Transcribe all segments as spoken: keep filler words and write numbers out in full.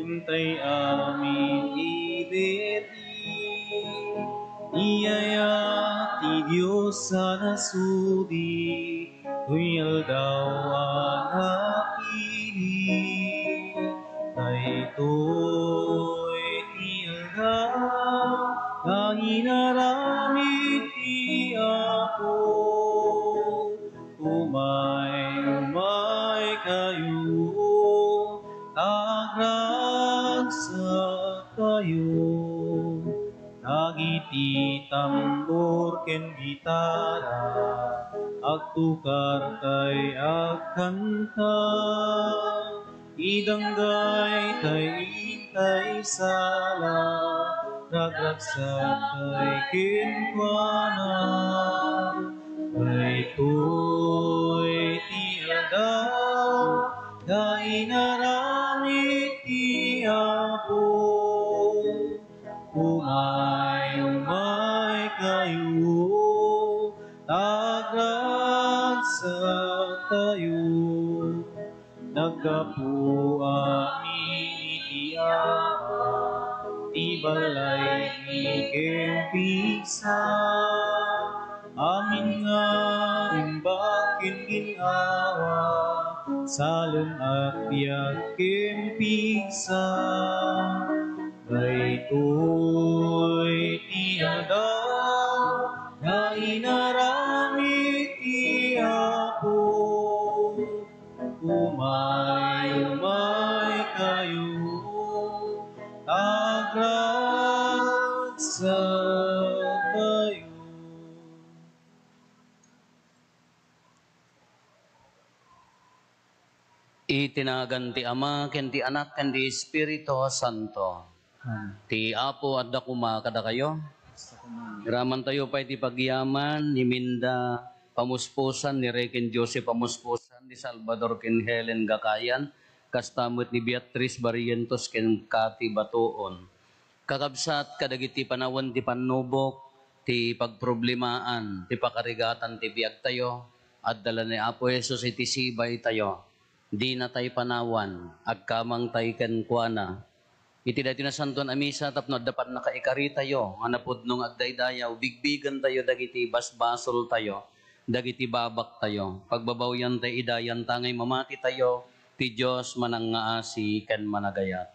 Tay amin ibet-i, iyaya ti Dios a nasudi, toy aldaw a napili. Daytoy ti aldaw nga inaramid ti Apo. Umay, umay kayo, agragsak kayo. Dagiti tambor ken gitara, agtukar tay agkanta. Idanggay tay intay sala, ragragsak tay kenkuana. Daytoy ti aldaw nga inaramid ti Apo. Umay, umay kayo, agragsak kayo. Naggapu amin iti Ama, ti balay ni ken pigsa. Amin nga imbag ken gin-awa, salun-at biag ken pigsa. Daytoy ti aldaw nga inaramid ti Apo. Umay, umay kayo, agragsak kayo. Iti nagan ti Ama, ken ti Anak, ken ti Espiritu Santo. Amen. Ti Apo adda koma kadakayo. Iramantayo pay ti pagyaman ni Minda Pamuspusan, ni Rey ken Jose Pamuspusan, ni Salvador ken Helen Gakayan, kasta met ni Beatrice Barrientos ken Cathy Batuon. Kakabsat, kadagiti panawen ti pannubok, ti pagproblemaan, ti pakarigatan ti biagtayo, adda la ni Apo Jesus iti sibaytayo. Dina tay panawan, agkamangtay kenkuana. Iti daytoy nasantoan a misa tapno adda pannakaikaritayo nga napudno nga agdaydayaw, bigbigentayo dagiti basbasoltayo, dagiti babaktayo. Pagbabawiantay ida, yantangay mamatitayo, ti Dios manangngaasi ken managayat.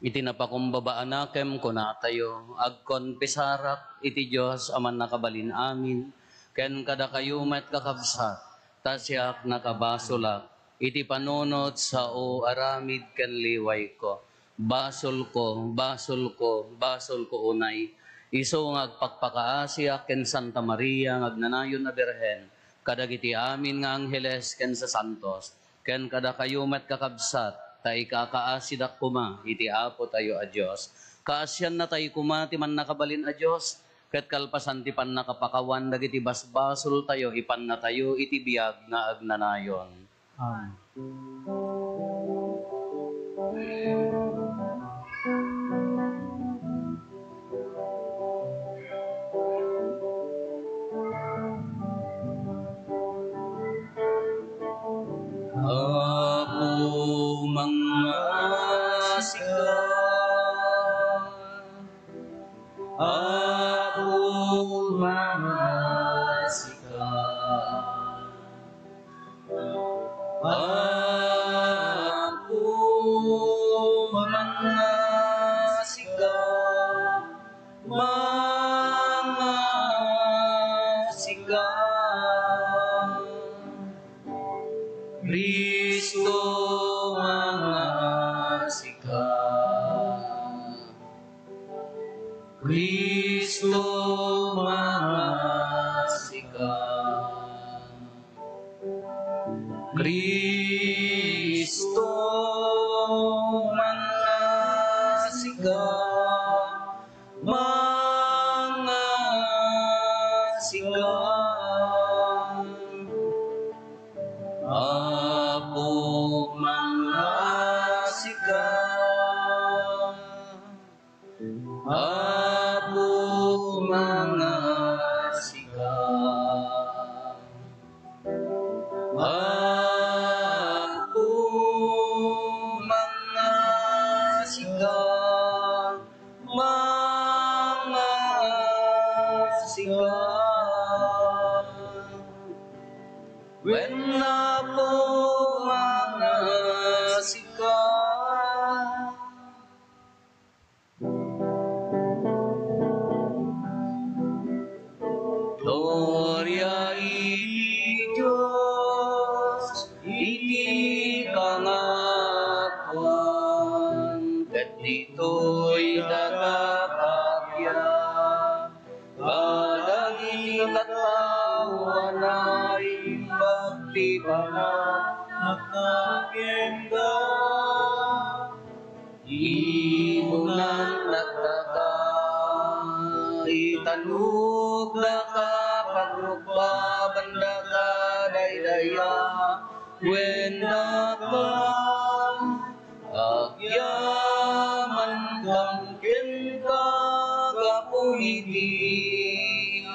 Iti napakumbaba a nakem, kunatayo, agkonfesarak iti Dios a Mannakabalin-amin, ken kadakayo met, kakabsat, ta siak nakabasolak iti panunot, sao, aramid, ken liwayko. Basolko, basolko, basolko unay. Isu nga agpakpakaasiak ken Santa Maria nga agnanayon a Birhen, kadagiti amin nga angheles ken sasantos, ken kadakayo met, kakabsat, ta ikakaasidak koma iti Apotayo a Dios. Kaasiannatay koma ti Mannakabalin a Dios, ket kalpasan ti pannakapakawan dagiti basbasoltayo, ipannatayo iti biag nga agnanayon. Amen. Apo, mangngaasika. Apo, mangngaasika. Apo, mangngaasika. Mangngaasika. Kristo, mangngaasika. Kristo, mangngaasika. Kristo, mangngaasika. Mangngaasika. Apo, mangngaasika. Apo, mangngaasika. Apo, mangngasika, mangngasika. Wen, Apo, mangngasika. Gloria iti Dios iti kangatoan, ket ditoy dagiti kappia kadagiti tattao a naimbag ti panagnakkenda. Imunan dagitaka, itanukdaka, pagrukbabandaka daydiay, wen dakkel, agyamankam kenka gapu iti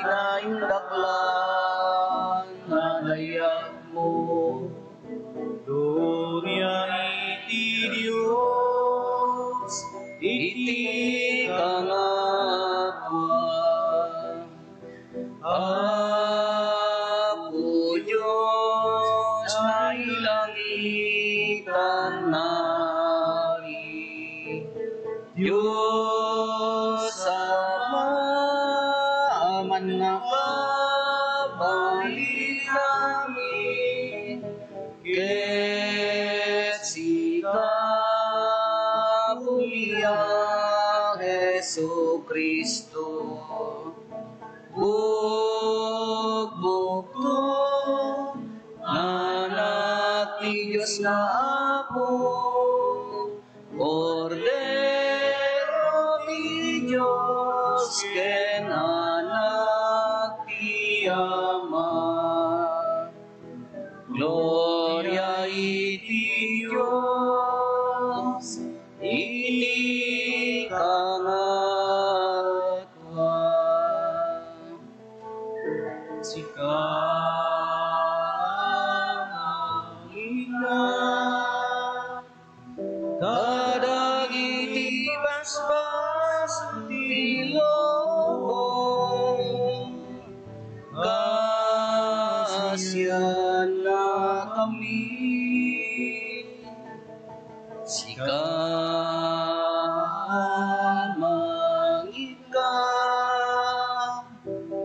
naindaklan a dayagmo. Gloria iti Dios iti kangatoan. Apo Dios, nailangitan a Ari, Dios Ama a mannakabalin amin, ket sika, Apo, a Jesu-Cristo, bugbugto nga Anak ti Dios nga Apo, Kordero ti Dios ken Anak ti Ama. Gloria iti Dios iti kangatoan. Sika, Ama, ika kadagiti basbas ti lubong, kaasiannakami. Sika, Ama, ika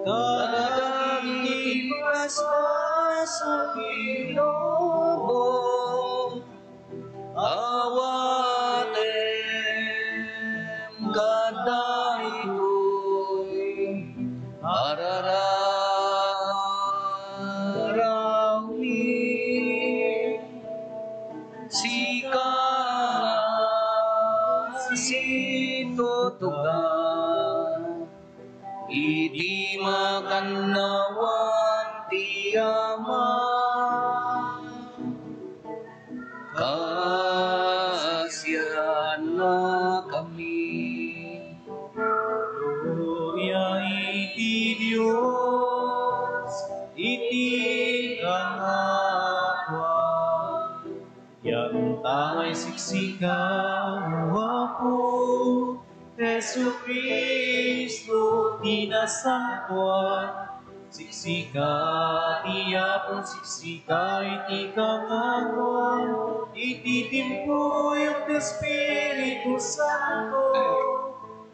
kadagiti basbas ti lubong, awatem kadaytoy a rararawmi. Sika nga situtugaw iti makannawan ti Ama. Kaasiannakami. Gloria iti Dios iti kangatoan. Ti amta nga isiksika, O Apo, Jesu-Cristo ti nasantoan. Siksika ti Apo, siksika iti kangatoan, iti timpuyog ti Espiritu Santo,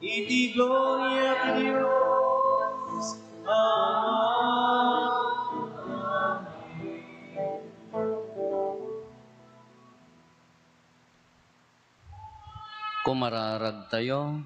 iti gloria ti Dios Ama. Amen. Kumararagtayo.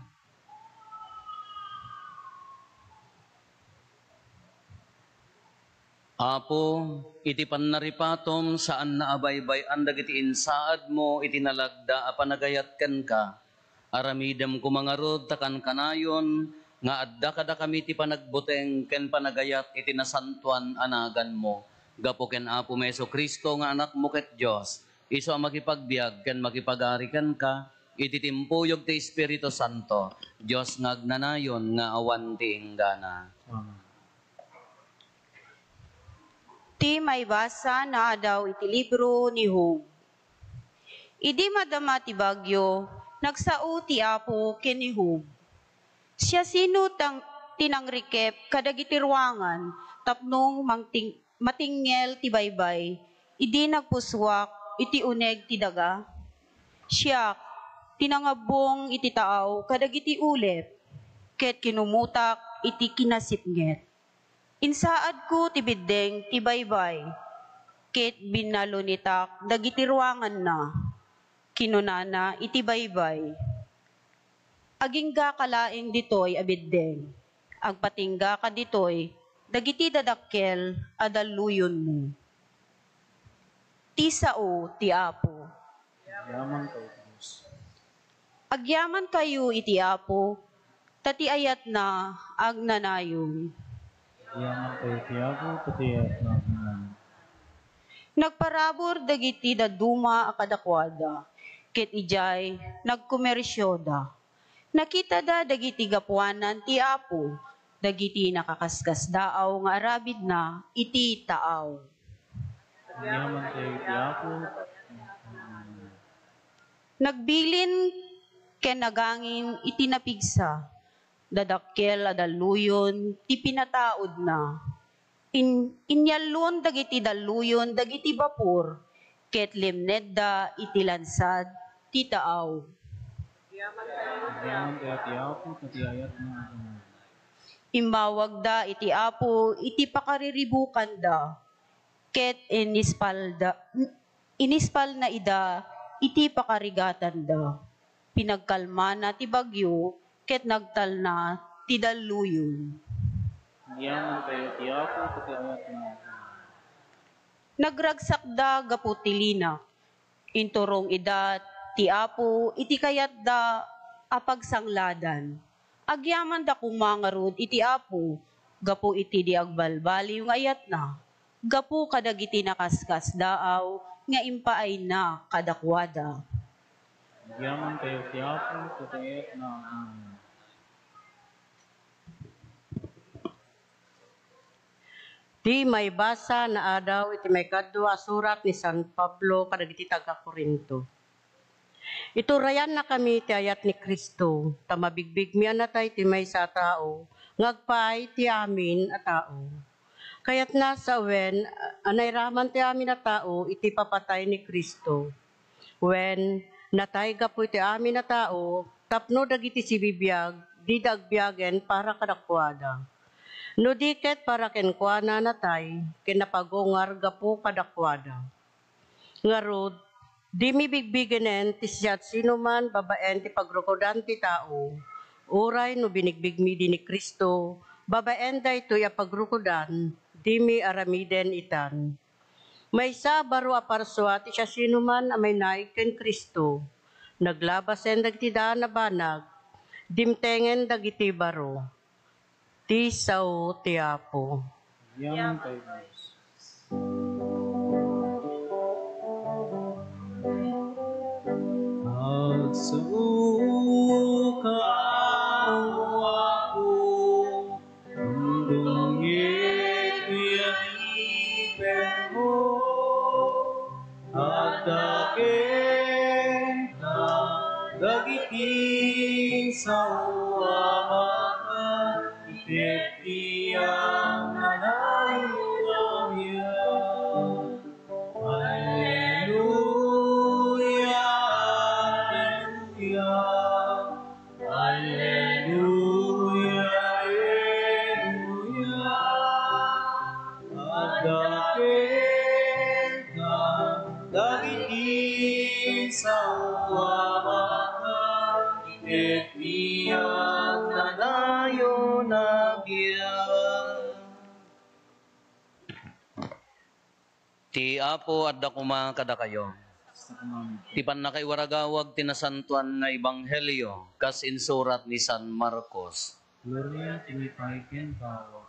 Apo, iti pannaripatom, saanna a baybay-an dagiti insaadmo iti nalagda a panagayat kenka. Aramidem koma ngarud ta kankanayon nga adda kadakami ti panagbuteng ken panagayat iti nasantoan a naganmo. Gapu ken Apomi Jesu-Cristo nga Anakmo ket Dios, isu a makipagbiag ken makipagari kenka, iti timpuyog ti Espiritu Santo, Dios nga agnanayon nga awan ti inggana. Amen. Ti maibasa naadaw iti libro ni Job. Idi madama ti bagyo, nagsao ti Apo ken ni Job. Siasino tang-, ti nangrikep kadagiti ruangan tapno mangting-, matingngel ti baybay idi nagpusuak iti uneg ti daga? Siak, ti nangabbong iti taaw kadagiti ulep, ket kinumutak iti kinasipnget. Insaadko ti biddeng ti baybay, ket binnalunitak dagiti ruanganna. Kinunana iti baybay, "Aginggaka laeng ditoy a biddeng. Agpatinggaka ditoy dagiti dadakkel a dalluyonmo." Ti sao ti Apo. Agyamankayo iti Dios. Agyamankayo iti Apo, ta ti ayatna agnanayon. Agyamankayo iti Apo, ta ti ayatna agnanayon. Nagparabur dagiti dadduma a kadakuada, ket idiay nagkomersioda. Nakitada dagiti gapuanan ti Apo, dagiti nakaskasdaaw nga arabidna iti taaw. Agyamankayo iti Apo. Nagbilin ken nagangin iti napigsa. Dadakkel a dalluyon ti pinataudna. In-, inyallon dagiti dalluyon dagiti bapor, ket limnedda iti lansad ti taaw. Agyamankayo iti Apo, ta ti ayatna agnanayon. Immawagda iti Apo iti pakariribukanda, ket inispalda, inispalna ida iti pakarigatanda. Pinagkalmana ti bagyo ket nagtalna ti dalluyon. Agyamankayo iti Apo, ta ti ayatna. Nagragsakda gapu ti linak. Inturong ida ti Apo iti kayatda a pagsangladan. Agyamanda koma ngarud iti Apo gapu iti di agbalbaliw nga ayatna, gapu kadagiti nakaskasdaaw nga impaayna kadakuada. Agyamankayo iti Apo, ta ti ayatna. Ti maibasa naadaw iti maikadua a surat ni San Pablo kadagiti taga-Corinto. Iturayannakami ti ayat ni Cristo, ta mabigbigmi a natay ti maysa a tao nga agpaay ti amin a tao. Kayatna sawen a nairaman ti amin a tao iti papatay ni Cristo. Wen, natay gapu iti amin a tao tapno dagiti sibibiag, dida agbiagen para kadakuada. No di ket para kenkuana natay ken napagungar gapu kadakuada. Ngarud, dimi bigbigenen ti siasinoman babaen ti pagrukodan ti tao. Uray no binigbigmi idi ni Cristo babaen daytoy a pagrukodan, dimi aramiden itan. Maysa a baro a parsua ti siasinoman a mainaig ken Cristo. Naglabasen dagiti daan a banag, dimtengen dagiti baro. Ti sao ti Apo. Agyamankayo iti Dios. Agsuka, O Apo, dumdumngeg ti aripenko. Adda kenka dagiti sao a makaited ti agnanayon a biag. Alleluia, alleluia. Alleluia, alleluia. Adda kenka dagiti sao a makaited ti agnanayon a biag. Ti Apo adda koma kadakayo. Ti pannakaiwaragawag ti nasantoan nga ebanghelio kas insurat ni San Marcos. Gloria kenka, Apo.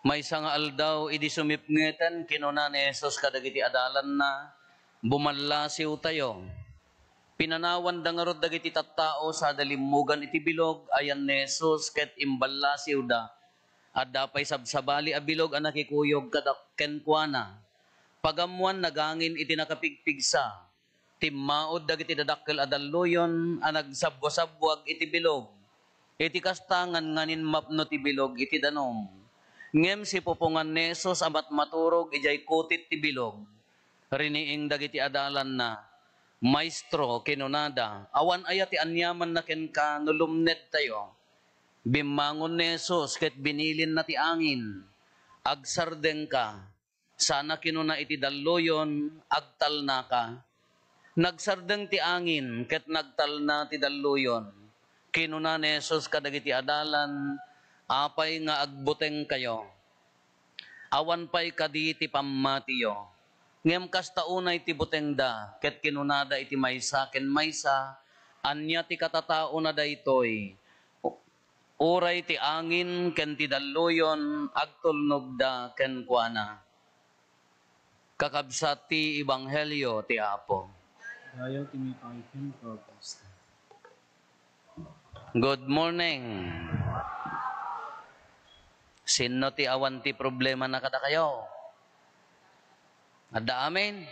Maysa nga aldaw, idi sumipngeten, kinuna ni Jesus kadagiti adalanna, Bumallasiwtayo. Pinanawanda ngarud dagiti tattao sada limmugan iti bilog, ayan ni Jesus ket imballasiwda. Adda pay sabsabali a bilog a nakikuyog kada kenkuana. Pagammoan, nagangin iti nakapigpigsa. Timmaud dagiti dadakkel a dalluyon a nagsabbuasabbuag iti bilog. Iti kasta, nganganin mapno ti bilog iti danum. Ngem sipupongan ni Jesus a matmaturog idiay kutit ti bilog. Riniing dagiti adalanna. "Maestro," kinunada, "awan aya ti aniamanna kenka no lumnedtayo?" Bimmangon ni Jesus ket binilinna ti angin, "Agsardengka." Sana kinuna iti dalluyon, "Agtalnaka." Nagsardeng ti angin ket nagtalna ti dalluyon. Kinuna ni Jesus kadagiti adalan, "Apay nga agbutengkayo? Awan pay kadi ti pammatiyo?" Ngem kasta unay ti butengda, ket kinunada iti maysa ken maysa, "Ania ti katataona daytoy? Uray ti angin ken ti dalluyon agtulnogda kenkuana." Kakabsat ti ebanghelio ti Apo. Dayaw ti maipaay kenka, Kristo. Good morning. Sinno ti awan ti problemana kadakayo? Adda amin?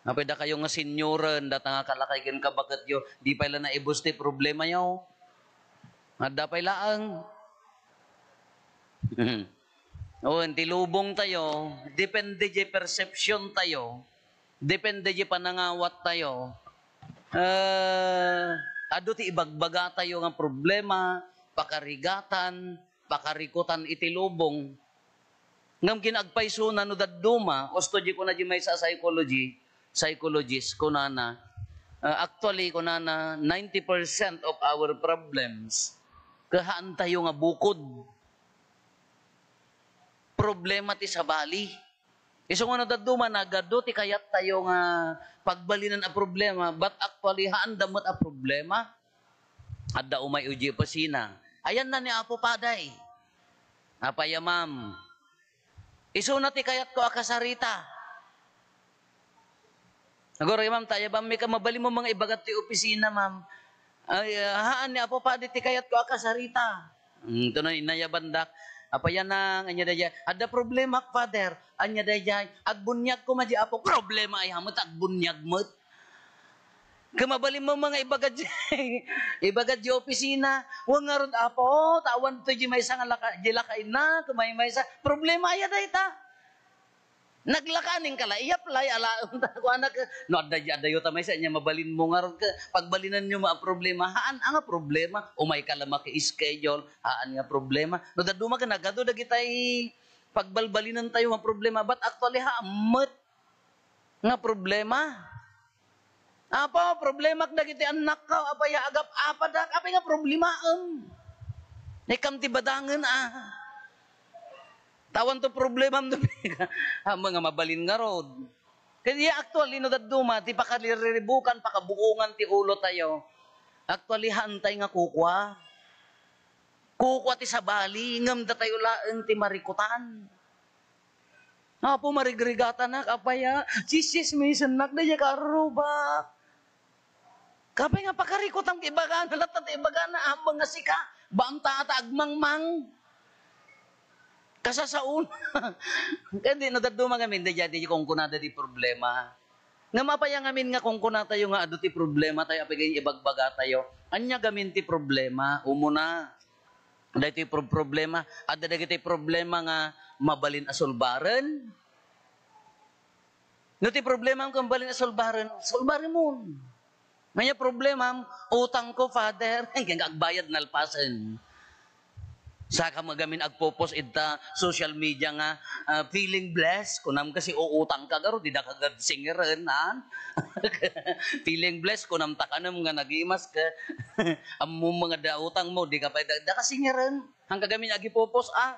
Apay dakayo nga senioren, data nga kalakay ken kabaketyo, di pay la naibus ti problemayo? Adda pay laeng? Wen, ti lubongtayo, depende diay perceptiontayo, depende diay panangawattayo. Eh, adu ti ibagbagatayo nga problema, pakarigatan, pakarikutan iti lubong. Ngem ket agpaysona no dadduma, usto diay kuna diay maysa a psychology, psychologist, kunana, ah, actually, kunana, ninety percent of our problems, kahaantayo nga bukod. Problema ti sabali. Isu nga no dadduma, nagadu ti kayattayo nga pagbalinen a problema, but actually, haanda met a problema. Adda umay idiay opisina. Ayanna ni Apo Paday. "Apay a, ma'am?" "Isuna ti kayatko a kasarita." "Aguray, ma'am, ta ayabanmi ka, mabalinmo nga ibagat ti opisina, ma'am." "Ay, ah, haan ni Apo Paday ti kayatko a kasarita." Hmm, ito na, inayabandak. "Apay a nang, ania daydiay?" "Adda problemak, Father." "Ania daydiay?" "Agbuniag koma diay, Apo." "Problema aya met, agbuniag met." Ket mabalinmo nga ibagat diay, ibagat diay opisina, "Wen ngarud, Apo, ta awan toy diay maysa nga laka-, diay lakayna, ket maymaysa." Problema aya dayta? Naglakaning ka la, i-apply, alaem ta, kuana ket, no, adda diay, adda aya ta maysa, ania mabalinmo ngarud ket pagbalinenyo met a problema, haan a nga problema, umay ka la maki-schedule, haan nga problema. No dadduma ket nagadu dagitay pagbalbalinentayo nga problema, but actually, haan met nga problema. "Apo, problemak dagiti annakko, apay a agap-apadak?" Apay nga problemaem? Ikam ti badangen, a. Ta awan to problemam no, haan nga mabalin ngarud. Ket iya, actually, no dadduma, ti pakaliriribukan, pakabuongan ti ulotayo. Actually, haantay nga kukua. Kukua ti sabali, ngem datayo laeng ti marikutan. "Apo, marigrigatanak, apay a? Sisismisennak daydiay karrubak." Apay nga pakarikutam ket ibagana latta ti ibagana, ammong nga sika, banta ta agmangmang. Kasasaona. Ket di, no dadduma ngamin, daydiay, daydiay kunkunada ti problema. Ngem apay a ngamin nga kunkunatayo nga adu ti problematayo, apay nga ibagbagatayo? Ania ngamin ti problema? Umuna, daytoy pro-, problema, adda dagiti problema nga mabalin a sulbaren. No ti problemam ket mabalin a sulbaren, sulbaremon. Ania problemam? "Utangko, Father." Ken agbayad nalpasen. Saka met ngamin agpo-post ita social media nga, ah, "Feeling blessed," kunam, kasi uutangka garud, dida ka gad singeren, a? "Feeling blessed," kunam, ta kanem nga nagimas ka. Ammom nga adda utangmo, dika pay da, daka singeren. Haan ka ngamin agipo-post, a?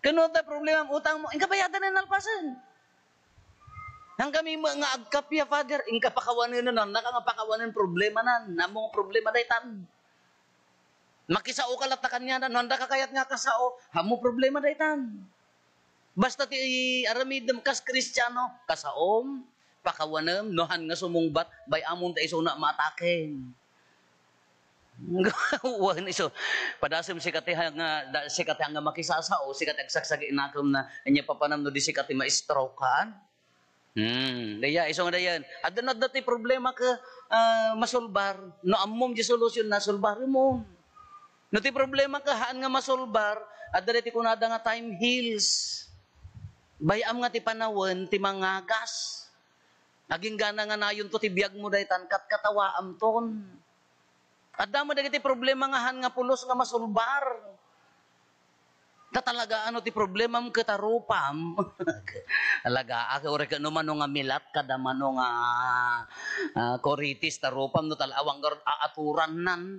Ket no adda problemam, utangmo, inka bayadanen nalpasen. Haan ngamin met nga agkappia, Father, inka pakawanenen, no, annaka nga pakawanen problemanan, ammom nga problema daytan. Makisaoka latta kaniana, no, adda ka kayat nga kasao, ammom problema daytan. Basta ti aramidem kas Kristiano, kasaom, pakawanem, no han nga sumungbat, bay-amon ta isuna maataken. Wen isu, padasem sika ti han nga, da-, sika ti han nga makisasao, sika ti agsagsagiinakem na, ania papanam no di sika ti ma-stroke, haan? Hmm, daya, isu nga dayan. Adda, adda ti problema ka, ah, masolbar. No ammom di solusyon na, solbaremon. No ti problema ka, haan nga masolbar, adda ti kunada nga time heals. Bay-am nga ti panawen, ti mangagas. Agingga na nga nayonto ti biagmo daytan, katkatawaamton. Adda met dagiti problema nga han nga pulos nga masolbar. Ta talaga, ano ti problemam ket a rupam? Talaga, a, uray ket no mano nga milat kada mano nga, ah, colitis ta rupam no tal-, awan garud aaturannan.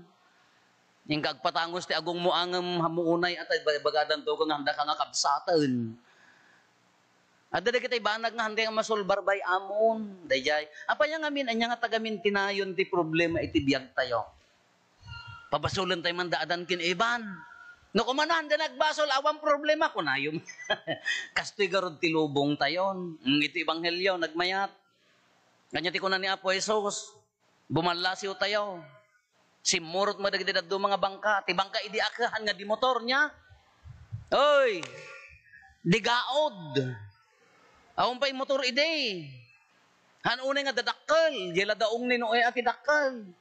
Inka agpatangos ti agungmo ngem hammo unay, atay, ba-, bagadanto ko nga handa ka nga kabsaten. Adda dagiti banag nga handa nga masolbar bay-amon. Dayjay. Apay nga amin, ania nga tagamin ti nayon ti problema iti biagtayo? Pabasolentayo man da adan ken Evan. No kumano handa nagbasol, awan problema, kunayo. Kastoy garud ti lubongtayon. Mm, iti ebanghelio, nagmayat. Ania ti kuna ni Apo Jesus? Bumallasiwtayo. Simmurot met dagiti dadduma nga bangka. Ti bangka idi a ket han nga di motor nia. Oy, di gaod. Awan pay motor idi. Han unay nga dadakkel, di la daong ni Noe a ti dakkel.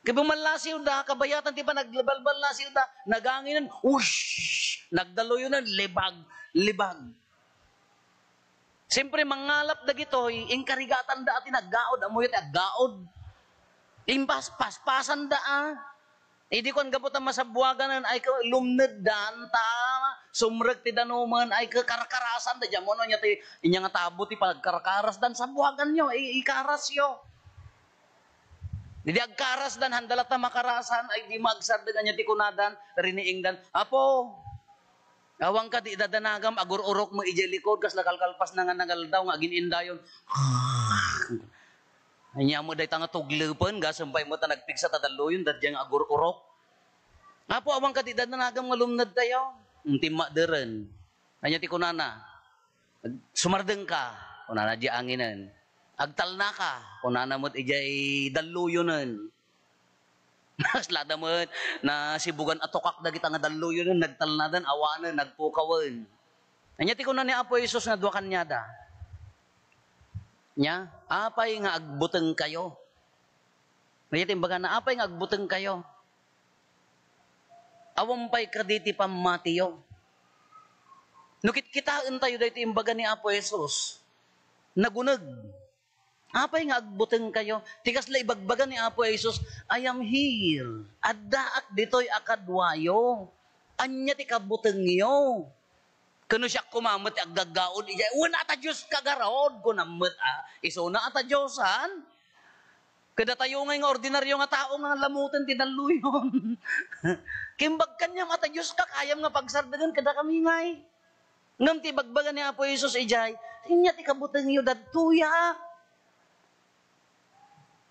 Ket bumallasiwda, kabayatan ti panagbalballasiwda, naganginen, ush! Nagdaluyonen, libag, libag. Siyempre, mangalap dagitoy, inkarigatanda a ti naggaod, ammoyo ti aggaod. Impas-, paspasanda a. Idi kuan gapu ta masabuaganan ay ka lumneddan ta sumrek ti danumen ay ka karkarasanda. Diammo no nia ti, inia nga tabo ti pagkarkarasdan, sabuaganyo, i-, ikarasyo. Idi agkarasdan, handa latta makarasan, ay di magsardeng ania ti kunadan, riniingdan, "Apo, awan ka di dadanagam, agur-urok mo idiay likod, kasla kalkalpas na nga nangaldaw nga agin-indayon." Ania mo dayta nga tuglepen, gasem pay mo ta nagpigsa ta dalluyon, daydiay nga agur-urok. "Apo, awan ka di dadanagam nga lumnedtayo." Timmakderen. Ania ti kunana? "Sumardengka," kunana di anginen. "Agtalnaka," kunana met idiay dalluyonen. Kaslada met, nasibugan a tukak dagita nga dalluyonen, nagtalnadan, awanen, nagpukawen. Ania ti kuna ni Apo Jesus nga dua kaniada? Nia, "Apay nga agbutengkayo?" Ania ti imbagana, "Apay nga agbutengkayo? Awan pay kadi ti pammatiyo?" No kitkitaentayo daytoy imbaga ni Apo Jesus, naguneg. "Apay nga agbutengkayo?" Ti kasla ibagbaga ni Apo Jesus, "I am here. Addaak ditoy a kaduayo. Ania ti kabutengyo?" Ken no siak koma met ti aggaggaod idiay, "Wen, a ta Dioska garud," kunam met a, isuna a ta Diosan. Kadatayo ngay nga ordinario nga tao nga lamoten ti dalluyon. Kimbag kaniam a ta Dioska, kayam nga pagsardengen kadakami ngay. Ngem ti ibagbaga ni Apo Jesus idiay, "Ania ti kabutengyo dadtoya?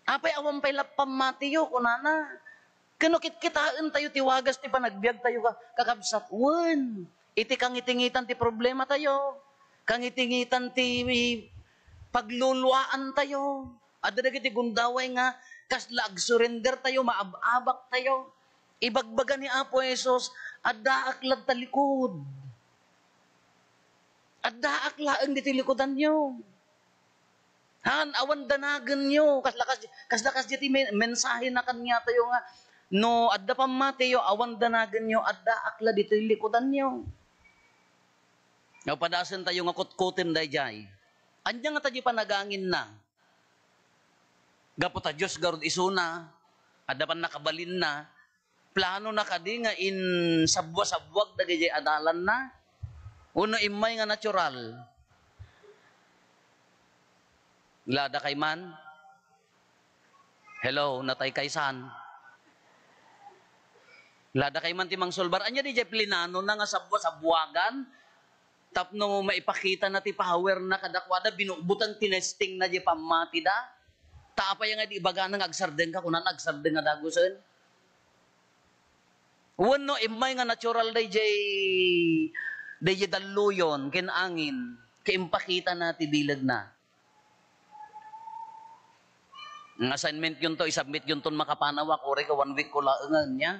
Apay awan pay la pammatiyo?" kunana. Ken no kitkitaentayo ti wagas ti panagbiagtayo, ka-, kakabsat, wen, iti kangitingitan ti problematayo, kangitingitan ti pagluluaantayo. Adda dagiti gundaway nga kasla agsurendertayo, maab-abaktayo. Ibagbaga ni Apo Jesus, "Addaak latta likod. Addaak laeng ditoy likudanyo." Han, awan danagenyo. Kasla kas-, kasla kasdiay ti men-, mensahena kaniatayo nga, no adda pammatiyo, awan danagenyo, addaak la ditoy likudanyo. Nga padasentayo nga kutkoten daydiay. Ania ngata diay panaganginna? Gapu ta Dios garud isuna, adda pannakabalinna, planona kadi nga insabua-sabuag dagiti adalanna? Wenno immay nga natural? Ladakay man? Hello, natay kaysan? Ladakay man ti mangsulbar? Ania diay plinanona nga sabua-sabuagan? Tapno maipakitana ti powerna kadakuada, binutbuteng, tinestingna diay pammatida. Ta apay nga di ibagana nga agsardengka, kunana, agsardeng a dagusen? Wenno immay nga natural daydiay, daydiay dalluyon ken angin, ket impakitana ti bilegna. Nga assignment yun to, isubmit yun ton makapanawak, uray ka one week ko laengen, nya.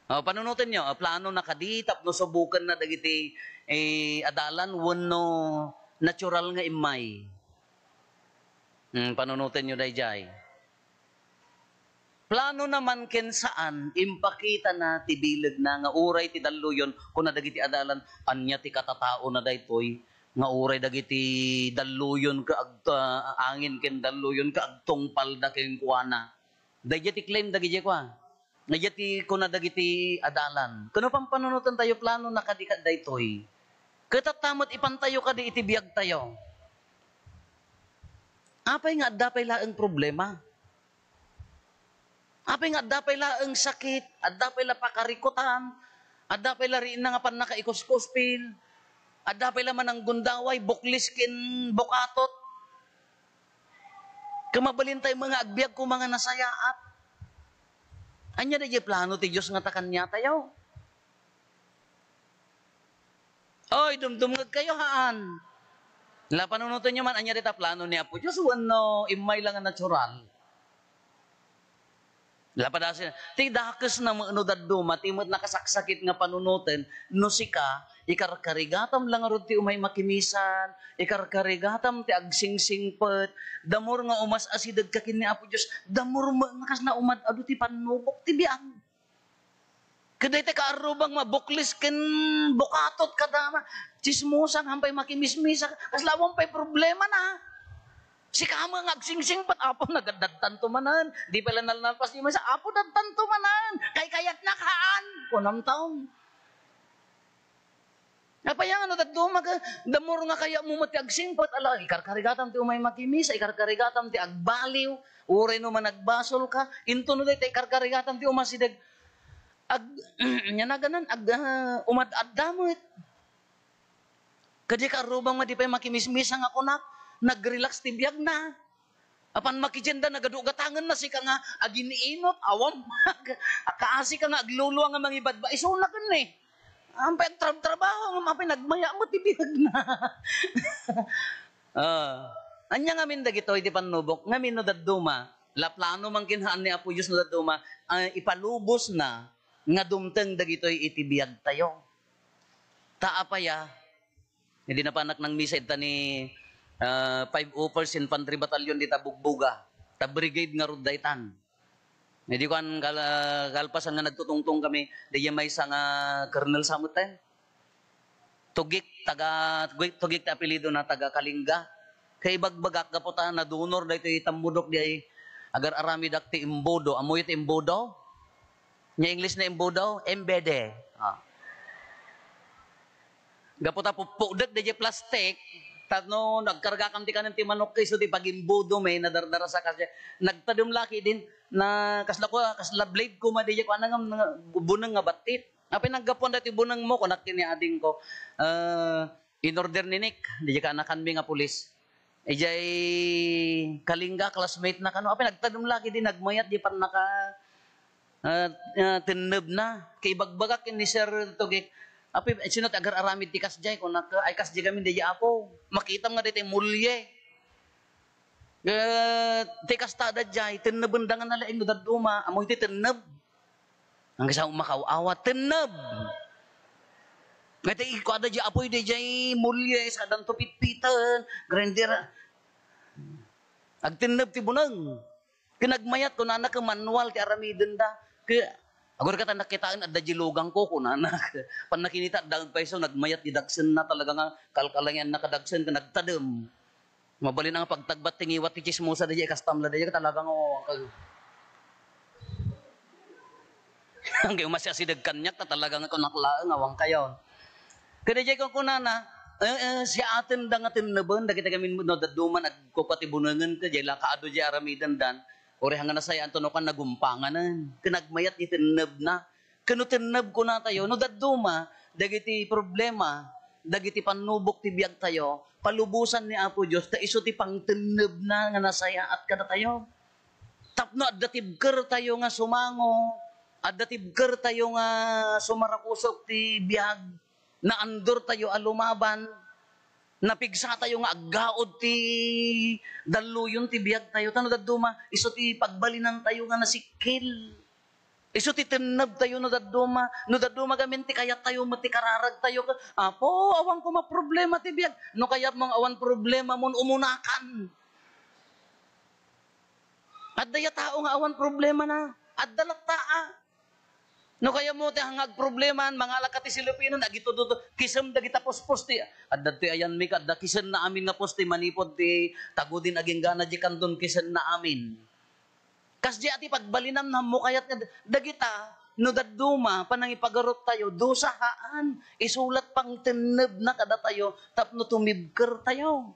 O, panunoten nyo, ah, plano na kadi tapno subuken na dagiti, eh, adalan wenno natural nga immay. Hmm, panunoten nyo dayjay. Plano naman ken saan, impakita na ti bileg na nga uray ti dalluyon, kuna dagiti adalan, anya ti katatao na daytoy, nga uray dagiti dalluyon ka agta-, angin ken dalluyon ka agtungpalda kenkuana. Dayjay ti claim dagiti kua. Dayjay ti kuna dagiti adalan. Kano pampanunoten tayo plano na kadi ka daytoy. Ket tatta met ipan tayo kadi iti biag tayo. Apay nga adda pay laeng problema? Apay nga adda pay laeng sakit? Adda pay la pakarikutan? Adda pay la riinna nga pannakaikuskuspil? Adda pay la mananggundaway, buklis ken bukatot? Ket mabalin tayo nga agbiag koma nga nasayaat. Ania dayjay plano ti Dios nga ta kaniatayo? Oy, dumdumngeg kayo, haan. La, panunoten nyo man, ania dita plano ni Apo Dios wenno immay la nga natural? La, padasi, ti dakes na met no dadduma, ti met nakasaksakit nga panunoten, no sika, ikarkarigatam la ngarud ti umay makimisan, ikarkarigatam ti agsingsingpet, the more nga umas-asideg ka ken ni Apo Dios, the more met nga kasla umad-adu ti pannubok ti biag. Ket daytoy kaarrubang mabuklis ken bukatot kada ma-, tsismosa, nga ampay makimismisa, kasla awan pay problema na. Sika met nga agsingsingpet, Apo, nagaddattanto manen. Di pay la nalnalpas ti maysa, Apo, dattanto manen. Kaykayatnak haan, kunam taon. Apay nga no dadduma, the more nga kayatmo met ti agsingpet, ala, ikarkarigatam ti umay makimisa, ikarkarigatam ti agbaliw, uray no managbasolka, intono dayta ikarkarigatam ti umasideg, ag-, nya naganan, ag-, ah, umad-adda met. Kadi kaarrubang nga di pay makimismisa nga kunak, nag-relax ti biagna. Apan makidianda, nagadu gatangenna, sika nga agin-inot, awan, kaasi ka nga aglulua nga mangibadba, isuna ken ni. Ampay agtrabtrabaho, ngem apay nagmaya met ti biagna. Ah. Ania ngamin dagitoy ti pannubok? Ngamin no dadduma, la plano man ken haan ni Apo Dios no dadduma, ah, ipalubosna nga dumteng dagitoy iti biagtayo. Ta apay a, idi napanak nangmisa ita ni, ah, five oh first Infantry Battalion dita Bugboga, ta brigade ngarud daytan. Idi kuan, kal-, kalpasan nga nagtutungtong kami, dayjay maysa nga Colonel Samuel. Tugik, taga, Tugik, Tugik ti apelidona, taga Kalinga. Kaibagbagak gapu ta nadunor daytoy tammudok di ay agar-aramidak ti embudo. Ammoyo ti embudo? Nia English na embudo? Embede. Ah. Gapu ta puppudek dayjay plastik, tapno nagkargakam ti kanen ti manok, isu ti pagimbudo met, nadardarasa kasdiay. Nagtadem la ketdin, na kasla ko, kasla blade koma dayjay, kuana nga, nga buneng nga battit. Apay naggapuan daytoy bunengmo, kunak ken ni adingko. Ah, in-order ni Nick, dayjay kaanakanmi nga pulis. Idiay Kalinga, classmate na kano. Apay nagtadem la ketdi, nagmayat di pannaka, ah, ah, tennebna. Kaibagbagak ken ni Sir Tugik, "Apay, sino ti agar-aramid ti kasdiay?" Kunak, "Ay, kasdiay kami dayjay, Apo. Makitam nga daytoy mulye." Eh, ti kasta dayjay, tennebenda nga nalaing no dadduma. Ammoy ti tenneb? Ang kisa makaaw-awat, tenneb. Nga ti ikuada di apoy, di jay mulye, sadanto pitpiten, grinder. Agtenneb ti buneng. Ken nagmayat, kunana, ken manual ti aramidenda. Ken, agur ka ta nakitaen, adda di lugang ko, kunana. Pan nakinita, adda agpayso, nagmayat di dagsenna, talaga nga, kalkalangianna kadagsen, ken nagtadem. Mabalin nga pagtagbat ti ngiwat ti tsismosa dayjay, kastam la dayjay, talaga nga, oh, kag-, anggayo masiasideg kaniak, ta talaga nga kunak laeng, awan kayo. Kadayjay kunkunana, eh, eh, siatenda nga tenneben, dagiti gamin no dadduman, agkupa ti bunengen, kadayjay la kaadu jay aramidendan, uray nga nasayaanto no kan nagumpanganen, ken nagmayat ti tennebna. Ken no tenneb kunatayo, no dadduma dagiti problema, dagiti pannubok ti biagtayo, palubosan ni Apo Dios ta isu ti pangtennebna nga nasayaat kadatayo. Tapno adda tibkertayo nga sumango, adda tibkertayo nga sumarakusok ti biag, naandortayo a lumaban. Napigsatayo nga aggaud ti dalluyon ti biagtayo. Ta no dadduma, isu ti pagbalinantayo nga nasikkil. Isu ti tennebtayo no dadduma. No dadduma gamin ti kayattayo met ti kararagtayo. Apo, awan koma problema ti biag. No kayatmo nga awan problemamon, umunakan. Adda ya tao nga awan problemana. Adda latta a. No kayatmo ti nga agproblemaan, mangalaka ti selopin, agitududo, kisem dagita puspos ti, adda ti ayanmi ka, adda kisenna amin nga puspos ti manipud ti tagudin aginggana di kanton kisenna amin. Kasdi a ti pagbalinam, nammo kayat nga dagita, no dadduma, panangipagaruptayo, dusa haan, isu lat pangtennebna kadatayo, tapno tumibkertayo.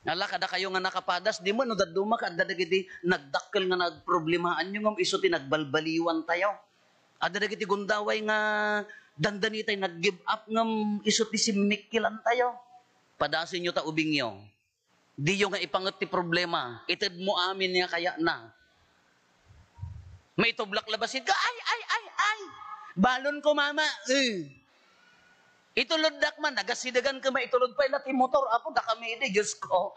Ala, kadakayo nga nakapadas, di met no dadduma, adda dagiti nagdakkel nga nagproblemaanyo, ngem isu ti nagbalbaliwantayo. Adda dagiti gundaway nga dandanitay nag-give up, ngem isu ti simmikkilantayo. Padasenyo ta ubingyo. Diyo nga ipanget ti problema. Itedmo amin nga kayatna. Maitublak labasit ka, "Ay, ay, ay, ay! Balon ko, mama!" Eh. Ituloddak man, nagasidagan ka, maitulod pay la ti motor. Apo, dakami idi, Diyos ko.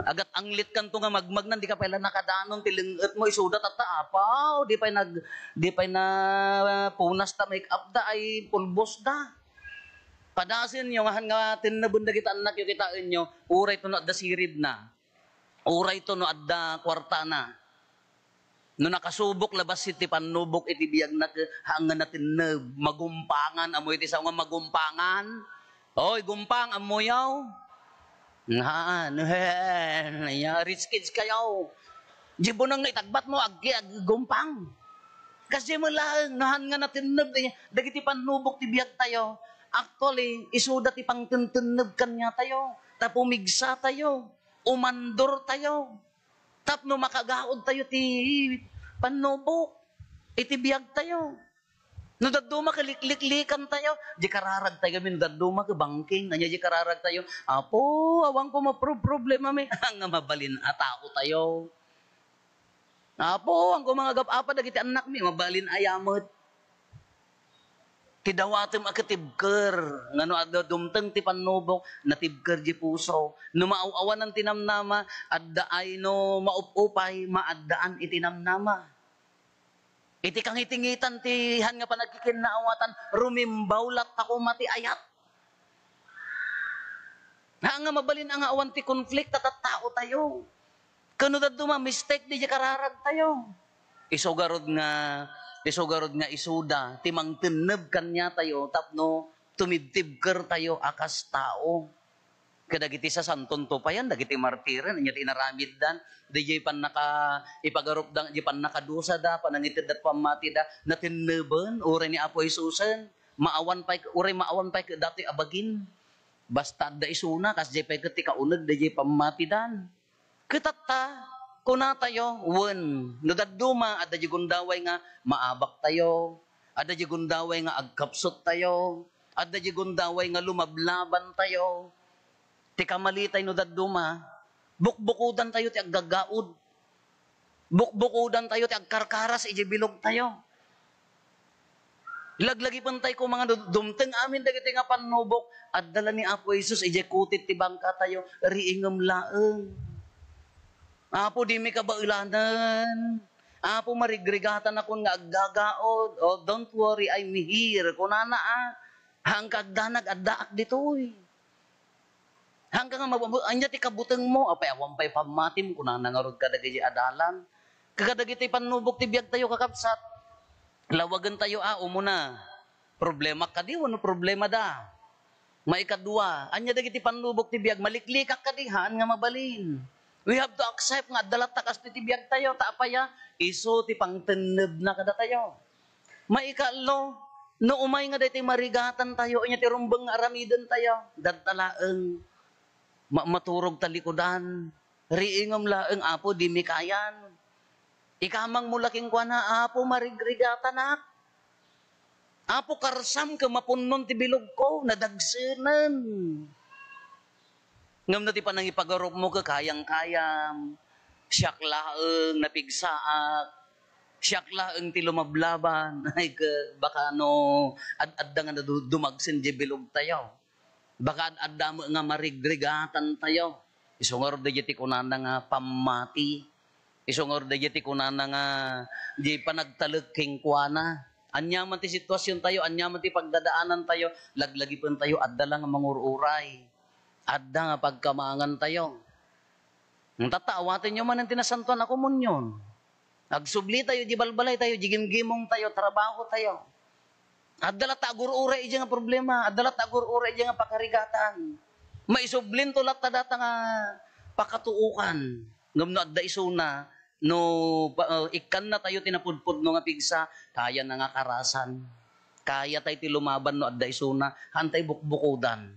Agat-anglitkanto nga magmagnan, di ka pay la nakadanon, ti lengetmo, isuda tatta, apaw, di pay nag-, di pay na punas ta make up da, ay pulbos da. Padasenyo, nga han nga tenneben dagiti annakyo, kitaenyo, uray to no adda siribna. Uray to no adda kuartana. No nakasubok labasit ti pannubok iti biagna, ket haan nga natenneb, magumpangan, ammo iti sao nga magumpangan? Oy, gumpang, ammoyo? Haan, ya, rich kids kayo. Di bunang nga itagbatmo, ag-, aggumpang. Kasdi met laeng, no han nga natenneb, eh, dagiti pannubok ti biagtayo. Actually, isuda ti pangtentenneb kaniatayo. Ta pumigsatayo, umandortayo. Tapno makagaudtayo ti pannubok iti biagtayo. No dadduma, kalikliklikantayo. Di kararagtayo, min dadduma, kabangking. Ania di kararagtayo? Apo, awan ko mapro-, problema, mi. Nga mabalin a taotayo. Apo, awan ko mangagap-apa dagiti annakmi, mabalin aya met. Ti dawatem a katibker, nga no adda dumteng ti pannubok, natibker di puso. No maaw-awanan ti namnama, adda ay no maup-upay, maaddaan iti namnama. Iti kangitingitan ti han nga panagkikinnaawatan, rumimbaw latta koma ti ayat. Haan nga mabalin a nga awan ti konflikto ta tattaotayo. Ken no dadduma, mistake di kararagtayo. Isu garud nga, isu garud nga isuda ti mangtenneb kaniatayo tapno tumibtibkertayo a kas tao. Kadagiti sasanton tupayan, dagiti martiren, ania ti inaramiddan, diay pannaka-, ipagarupda, diay pannakadusada, panangitedda ti pammatida, natenneben, uray ni Apo Jesusen, maawan pay, uray maawan pay ket datoy a bagin. Basta adda isuna, kasdiay pay ket ti kauneg daydiay pammatidan. Ket tatta, kunatayo, wen, no dadduma, adda di gundaway nga maabaktayo, adda di gundaway nga agkapsuttayo, adda di gundaway nga lumablabantayo. Ti kamalitay no dadduma, bukbukodantayo ti aggagaud. Bukbukodantayo ti agkarkaras idiay bilogtayo. Laglagipentay koma nga du-, dumteng amin dagiti nga pannubok, adda la ni Apo Jesus idiay kutit ti bangkatayo, riingem laeng. Apo, dimi kabaelanen. Apo, marigrigatanakon nga aggagaud. "Oh, don't worry, I'm here," kunana, a. Haan ka agdanag, addaak ditoy. Haan ka nga mab-, ania ti kabutengmo? Apay, awan pay pammatim, kunana ngarud kadagiti adalan. Kadagiti pannubok ti biagtayo, kakabsat. Lawagentayo a, umuna. Problemak kadi wenno problemada? Maikadua, ania dagiti pannubok ti biag? Maliklikak kadi? Haan nga mabalin. We have to accept nga adda latta kastoy ti biagtayo, ta apaya? Isu ti pangtennebna kadatayo. Maikatlo, no umay nga daytoy marigatantayo, ania ti rumbeng nga aramidentayo? Dadta laeng. Ma-, maturog ta likudan. Riingem laeng, "Apo, dimi kayan." Ikamangmo la kenkuana, "Apo, marigrigatanak. Apo, karsam ket mapunnon ti bilogko, nadagsenen." Ngem no ti panangipagarupmo ket kayang-kayam, "Siak laeng napigsaak, siak laeng ti lumablaban." Ay, ke-, baka no ad-, adda nga nadu-, dumagsen diay bilogtayo. Baka ad-adda met nga marigrigatantayo. Isu ngarud daydiay ti kunana nga pammati. Isu ngarud daydiay ti kunana nga di panagtalek kenkuana. Ania man ti sitwasiontayo, ania man ti pagdadaanantayo, laglagipentayo, adda la nga mangur-uray. Adda nga pagkamangantayo. Ngem tatta, awatenyo manen ti Nasantoan a Komunion. Agsublitayo, di balbalaytayo, di gimgimongtayo, trabahotayo. Adda latta agur-uray idiay nga problema, adda latta agur-uray idiay nga pakarigatan. Maisublinto latta data nga pakatuokan. Ngem no adda isuna, no pa, ah, ikkannatayo ti napudpudno nga pigsa, kayana nga karasan. Kayatay ti lumaban no adda isuna, haantay bukbukodan.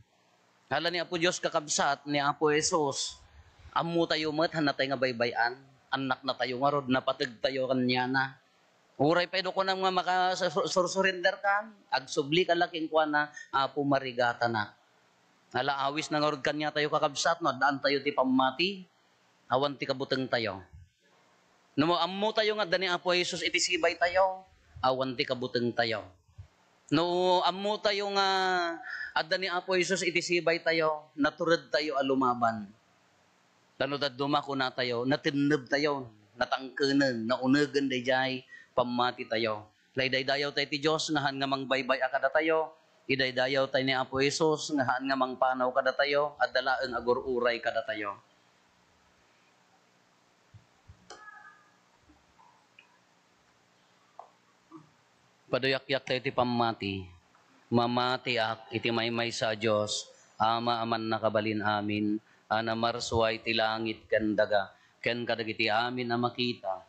Hala ni Apo Dios, kakabsat, ni Apo Jesus, ammotayo met, haannatay nga baybay-an. Annaknatayo ngarud, napategtayo kaniana. Uray pay no kunam nga maka-, sur-, sur-, surrender kan, agsubli ka la kenkuana, "Apo, marigatanak." Ala, awisna ngarud kaniatayo, kakabsat, no addaantayo ti pammati, awan ti kabutengtayo. No ammotayo nga adda ni Apo Jesus iti sibaytayo, awan ti kabutengtayo. No ammotayo nga adda ni Apo Jesus iti sibaytayo, naturedtayo a lumaban. Ta no dadduma, kunatayo, natennebtayo, natangkenen, naunegen daydiay pammatitayo. La, idaydayawtay ti Dios nga haan nga mangbaybay-a kadatayo. Idaydayawtay ni Apo Jesus nga haan nga mangpanaw kadatayo. Adda laeng agur-uray kadatayo. Paduyakyak tayo ti pammati. Mamatiak iti maymaysa a Dios, Ama a mannakabalin amin, a namarsua iti langit ken daga, ken kadagiti amin a makita,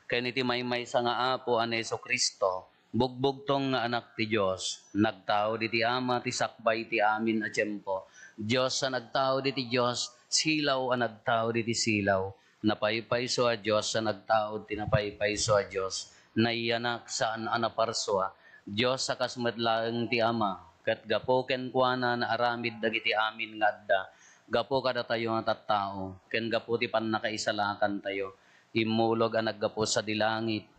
ken iti maymaysa nga Apo a ni Jesu-Cristo, bugbugtong nga Anak ti Dios, nagtaud iti Ama ti sakbay ti amin a tiempo, Dios a nagtaud iti Dios, silaw a nagtaud iti silaw, napaypayso a Dios a nagtaud ti napaypayso a Dios, nayanak saan a naparsua, Dios a kas met laeng ti Ama, ket gapu kenkuana naaramid dagiti amin nga adda, gapu kadatayo nga tattao, ken gapu ti pannakaisalakantayo. Immulog a naggapu sadi langit.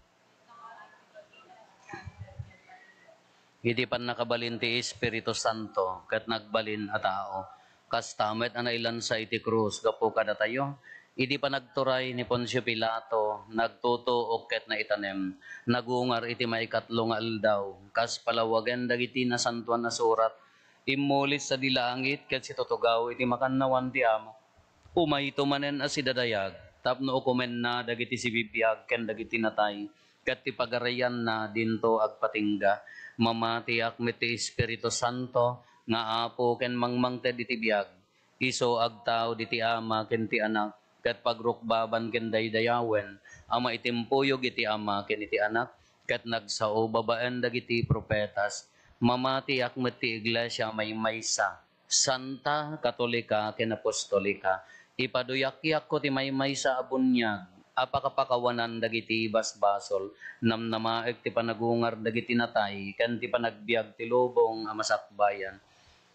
Iti pannakabalin ti Espiritu Santo, ket nagbalin a tao. Kasta met a nailansa iti krus gapu kadatayo. Iti panagturay ni Poncio Pilato, nagtutuok ket naitanem, nagungar iti maikatlo nga aldaw, kas palawagen dagiti Nasantoan a Surat, immulis sadi langit ket situtugaw iti makannawan ti Ama. Umayto manen a sidadayag tapno ukomenna dagiti sibibiag ken dagiti natay, ket ti pagarianna dinto agpatingga. Mamatiak met ti Espiritu Santo nga Apo ken mangmangted iti biag. Isu agtaud iti Ama ken ti Anak, ket pagrukbaban ken daydayawen a maitimpuyog iti Ama ken iti Anak, ket nagsao babaen dagiti profetas. Mamatiak met ti Iglesia a maymaysa, Santa, Katolika, ken Apostolika. Ipaduyakko ti maymaysa a buniag a pakapakawanan dagiti basbasol. Namnamaek ti panagungar dagiti natay ken ti panagbiag ti lubong a masakbayan.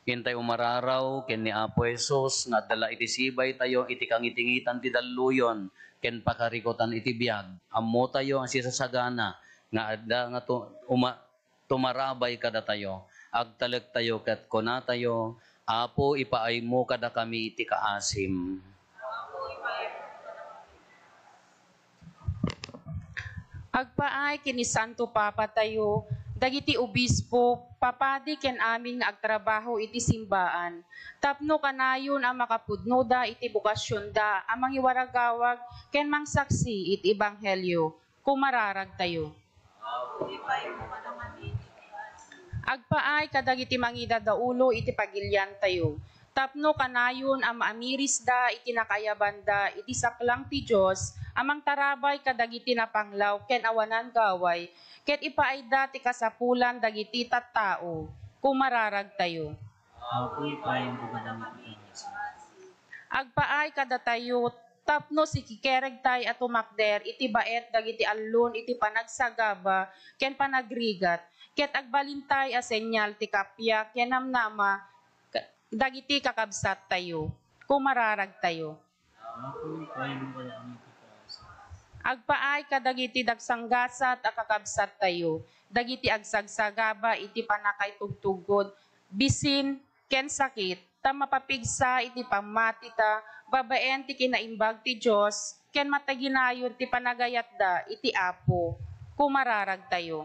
Intay umararaw ken ni Apo Jesus nga adda la iti sibaytayo iti kangitingitan ti dalluyon ken pakarikutan iti biag. Ammotayo a sisasagana nga adda nga tu-, uma-, tumarabay kadatayo, agtalektayo ket kunatayo, "Apo, ipaaymo kadakami ti kaasim." Agpaay ken ni Santo Papa tayo, dagiti obispo, papadi ken amin nga agtrabaho iti simbaan, tapno kanayon a makapudnoda iti bokasionda a mangiwaragawag ken mangsaksi iti ebanghelio. Kumararagtayo. Agpaay kadagiti mangidadaulo iti pagiliantayo, tapno kanayon a maamirisda iti nakaayabanda iti saklang ti Dios a mangtarabay kadagiti napanglaw ken awanan gaway, ket ipaayda ti kasapulan dagiti tattao. Kumararagtayo. Agpaay kadatayo tapno sikikeregtay a tumakder iti baet dagiti allun iti panagsagaba ken panagrigat, ket agbalintay a senial ti kappia ken namnama ka-, dagiti kakabsattayo. Kumararagtayo. Agpaay kadagiti dagsanggasat a kakabsattayo, dagiti agsagsagaba iti pannakaitugtuggod, bisin ken sakit, ta mapapigsa iti pammatita babaen ti kinaimbag ti Dios ken mataginayon ti panagayatda iti Apo. Kumararagtayo.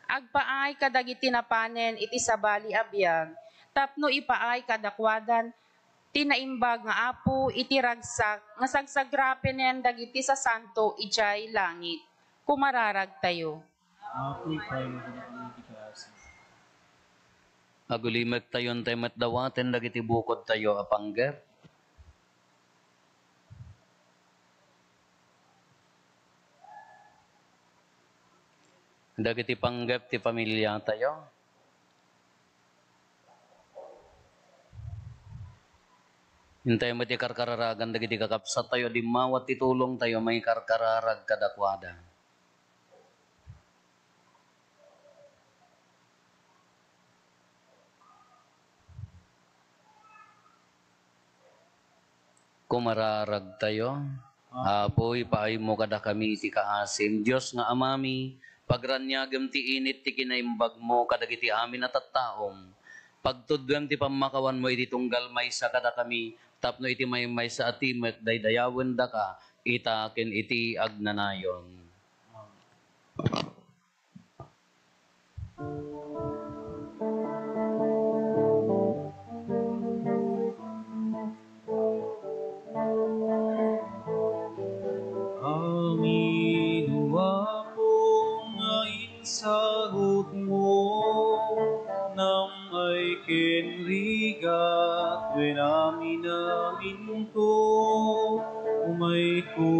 Agpaay kadagiti napanen iti sabali a biag tapno ipaay kadakuadan ti naimbag nga Apo iti ragsak nga sagsagrakenen dagiti sasanto idiay langit. Kumararagtayo. Apo, ipaay kadakami ti kaasi. Agulimektayon tay met dawaten dagiti bukodtayo a panggep. Dagiti panggep ti familiatayo. Intayo met ikarkararagan dagiti kakabsattayo a dimmawat ti tulongtayo maikarkararag kadakuada. Kumararagtayo. Apo, ipaaymo kadakami ti kaasim. Dios nga Amami, pagraniagem ti init ti kinaimbagmo kadagiti amin a tattaom. Pagtudduem ti pammakawanmo iti tunggal maysa kadakami, tapno iti maymaysa a timek daydayawendaka ita ken iti agnanayon. Amin, O Apo, nga insagutmo, nam-ay ken rigat, wen amin-aminto, umayko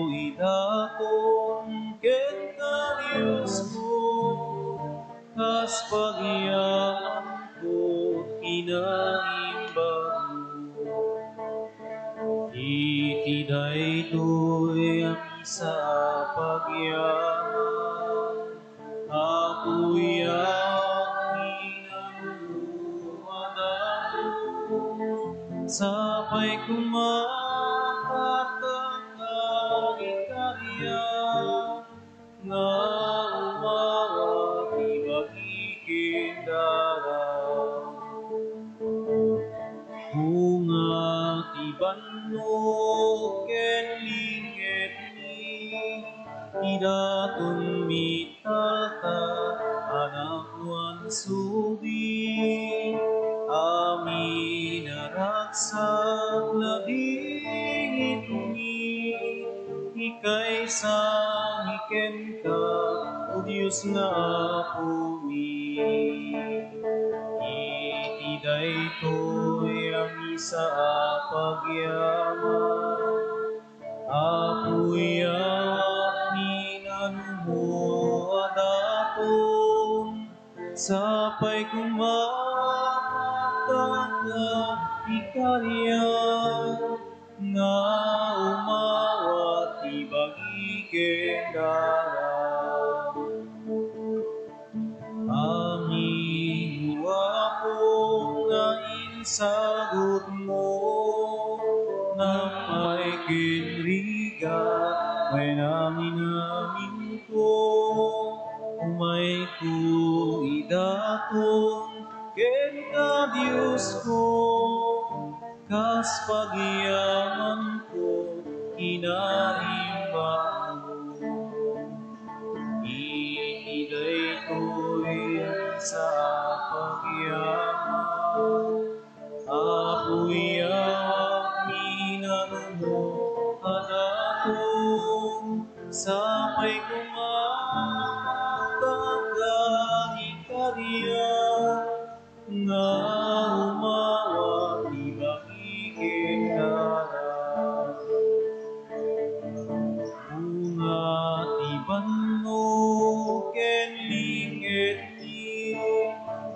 idaton kenka, Diosko, kas pagyamanko, kinaimbagmo. Iti daytoy a misa a pagyaman, Apo, iyaat ti nanumo a daton, sapay koma a taktak nga ikariak, nga umawat ti bagi ken darak. Bunga ti bannog ken linggetmi, idaton mi talta, anak no ansudi, amin a ragsak ladingitmi, ikaysami kenka, O Dios nga Apomi. Iti daytoy a misa a pagyaman, Apo, iyaat ti nanumo a daton, sapay koma a taktak nga ikariak, nga umawat ti bagi ken darak. Amin, O Apo, nga insagutmo, nam-ay ken rigat, wen amin-aminko, umayko idaton kenka, Diosko, kas pagyamanko, kinaimbagmo. Iti daytoy a misa a pagyaman, Apo, iyaat ti nanumo a daton, sapay koma a taktak nga ikariak, nga umawat ti bagi ken darak. Bunga ti bannog ken linggetmi,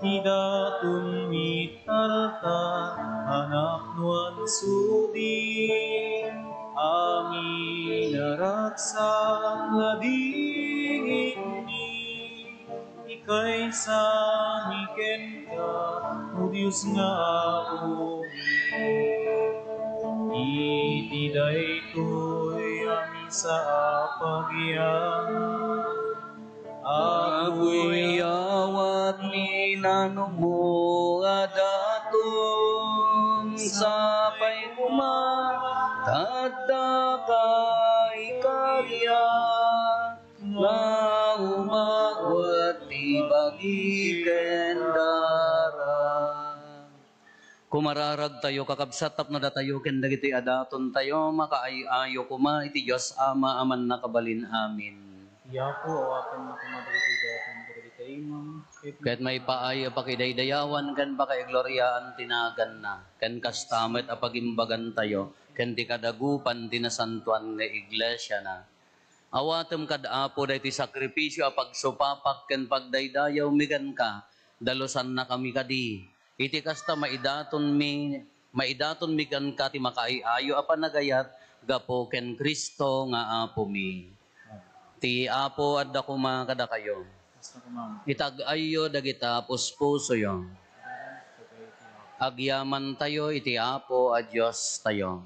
idaton mi talta, anak no ansudi, amin a ragsak ladingitmi, ikaysami kenka, O Dios nga Apomi. Iti daytoy a misa a pagyaman, Apo, iyawatmi Ano mo a daton, sapay koma, ta adda ka ikaria, nga umawat ti bagi ken dara. Kumararagtayo, kakabsat, tapno datayo ken dagitoy a datontayo makaay-ayo koma iti Dios Ama a Mannakabalin. Amen. Yapo, awatenna koma dagitoy daton, dagitoy imam. Ket maipaay a pakidaydayawan ken pakaigloriaan ti naganna, ken kasta met a pagimbagantayo ken ti kadagupan ti nasantoan nga iglesiana. Awatem kad Apo daytoy sakrifisio a pagsupapak ken pagdaydayawmi kenka, dalusannakami kadi. Iti kasta, maidatonmi, maidatonmi kenka ti makaay-ayo a panagayat gapu ken Cristo nga Apomi. Ti Apo adda koma kadakayo. Itag-ayyo dagita puspusoyo. Agyamantayo iti Apo a Diostayo.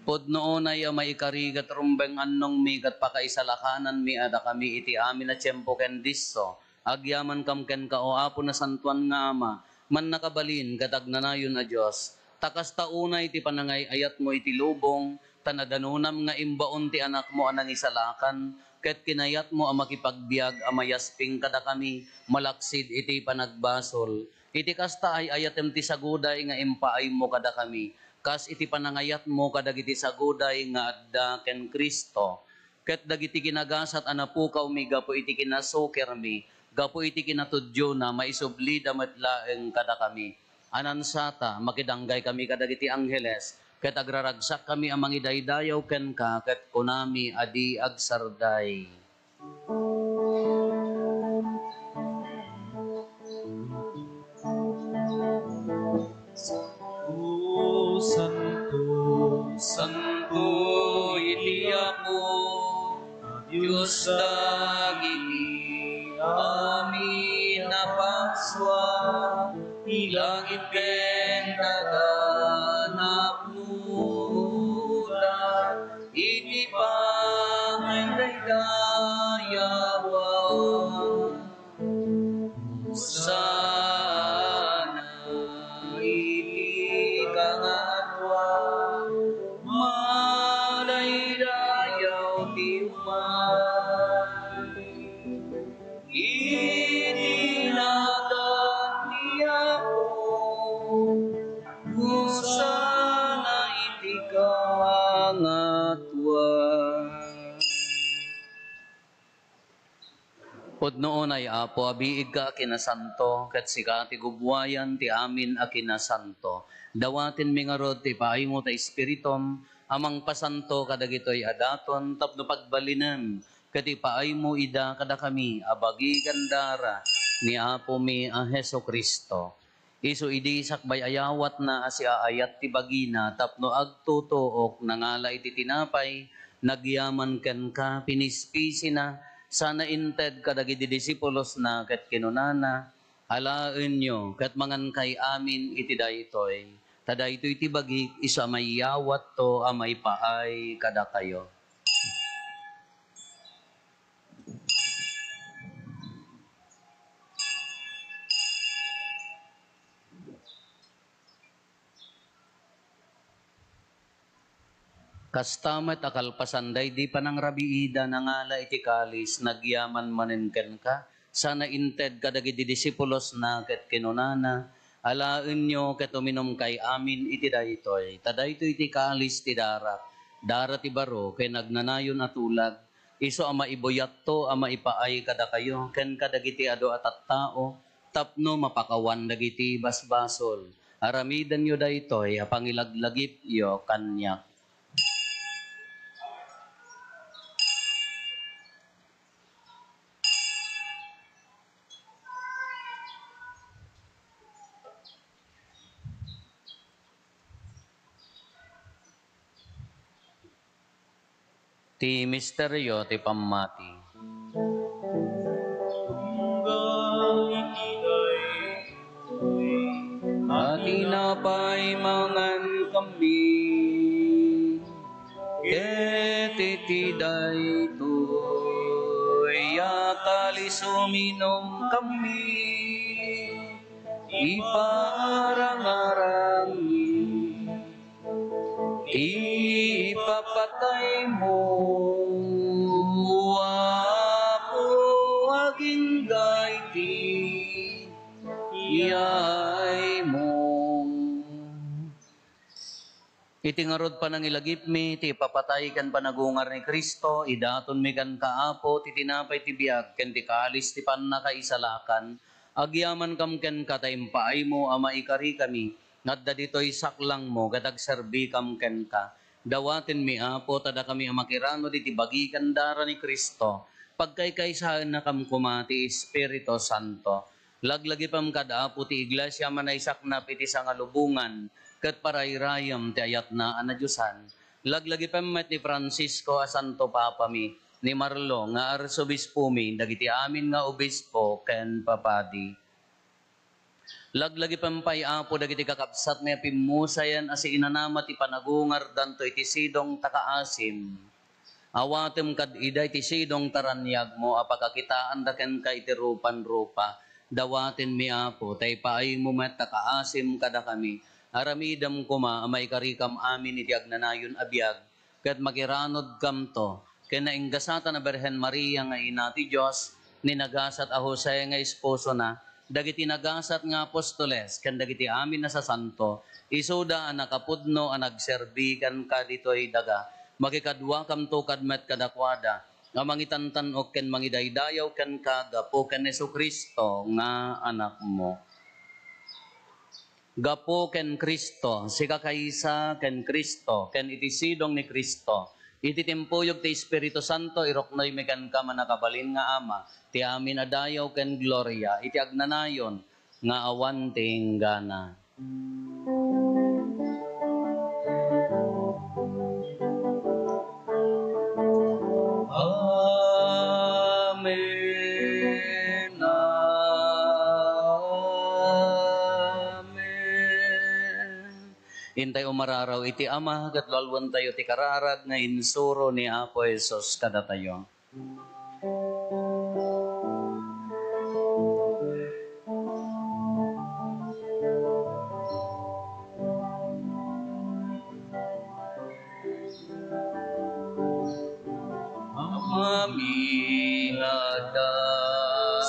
Pudno unay a maikari ket rumbeng annongmi ket pakaisalakananmi a dakami iti amin a tiempo ken disso. Agyamankam kenka, O Apo, nasantoan nga Ama, mannakabalin ket agnanayon a Dios. Ta kasta unay ti panangay-ayatmo iti lubong, ta nadanonam nga imbaon ti Anakmo a nangisalakan, ket kinayatmo a makipagbiag a mayasping kadakami malaksid iti panagbasol. Iti kasta, ay-ayatem ti saguday nga impaaymo kadakami, kas iti panangayatmo kadagiti saguday nga adda ken Cristo. Ket dagiti kinagasat a napukawmi gapu iti kinasukirmi, gapu iti kinatudiona, maisublida met laeng kadakami. Anansata, makidanggay kami kadagiti angheles, ket agraragsak kami a mangidaydayaw kenka, ket kunami a di agsarday. Santo, santo iti Apo, Dios dagiti amin a parsua, ti langit ken daga napnuda iti pangidaydayawan. Hosanna iti kangatoan, madaydayaw ti umay iti nagan ti Apo. Hosanna iti kangatoan. Pudno unay, Apo, a biigka a kinasanto, ket sika ti gubbuayan ti amin a kinasanto. Dawatenmi ngarud ti ipaaymo ta Espiritum a mangpasanto kadagitoy a daton tapno pagbalinem ket ipaaymo ida kadakami a bagi ken dara ni Apomi a Jesu-Cristo. Isu idi sakbay a yawatna a siaayat ti bagina tapno agtutuok, nangala iti tinapay, nagyaman kenka, pinispisina, sana inted kadagiti disipulosna ket kinunana, "Alaenyo ket mangankay amin iti daytoy, ta daytoy ti bagik isu a maiyawatto a maipaay kadakayo." Kasta met a kalpasan daydi panangrabiida, nangala iti kalis, nagyaman manen kenka, sana inted kadagiti disipulosna ket kinunana, "Alaenyo ket uminumkay amin iti daytoy, ta daytoy ti kalis ti darak, dara ti baro ken agnanayon a tulag, isu a maibuyatto a maipaay kadakayo ken kadagiti adu a tattao tapno mapakawan dagiti basbasol. Aramidenyo daytoy a pangilaglagipyo kaniak." Ti misterio ti pammati. Tunggal iti daytoy a tinapay, mangankami, ket iti daytoy a kalis, uminumkami. Iparangarangmi ti ipapataymo, Apo, agingga iti yaymo. Iti ngarud panangilagipmi ti ipapatay ken panagungar ni Cristo, idatonmi kenka, Apo, ti tinapay ti biag ken ti kalis ti pannakaisalakan. Agyamankam kenka ta impaaymo a maikarikami nga adda ditoy saklangmo ket agserbikam kenka. Dawatenmi, Apo, ta dakami a makiranud iti bagi ken dara ni Cristo, pagkaykaysaennakam koma ti Espiritu Santo. Laglagipem kad Apo ti iglesia a manaysaknap iti sangalubongan ket parayrayam ti ayatna a nadiosan. Laglagipem met ni Francisco a Santo Papami, ni Marlo nga Arsobispomi, dagiti amin nga obispo ken papadi. Laglagipem pay, Apo, dagiti kakabsatmi a pimmusayen a siinanama ti panagungardanto iti sidong ta kaasim. Awatem kad ida iti sidong ta raniagmo a pakakitaanda kenka iti rupan-rupa. Dawatenmi, Apo, ta ipaaymo met ta kaasim kadakami. Aramidem koma a maikarikam amin iti agnanayon a biag, ket makiranudkamto ken nainggasatan a Birhen Maria nga Ina ti Dios, ni nagasat a Jose nga esposona, dagiti nagasat nga apostoles, ken dagiti amin a sasanto, isuda a nakapudno a nagserbi kenka ditoy daga. Makikaduakamto kad met kadakuada a mangitantan-ok ken mangidaydayaw kenka gapu ken Jesu-Cristo nga Anakmo. Gapu ken Cristo, sika kaysa ken Cristo, ken iti sidong ni Cristo, iti timpuyog ti Espiritu Santo, iruknoymi kenka, mannakabalin nga Ama, ti amin a dayaw ken gloria iti agnanayon nga awan ti inggana. Amen. Amen. Intay umararaw iti Ama, ket lualuantayo ti kararag nga insuro ni Apo Jesus kadatayo. Amami nga adda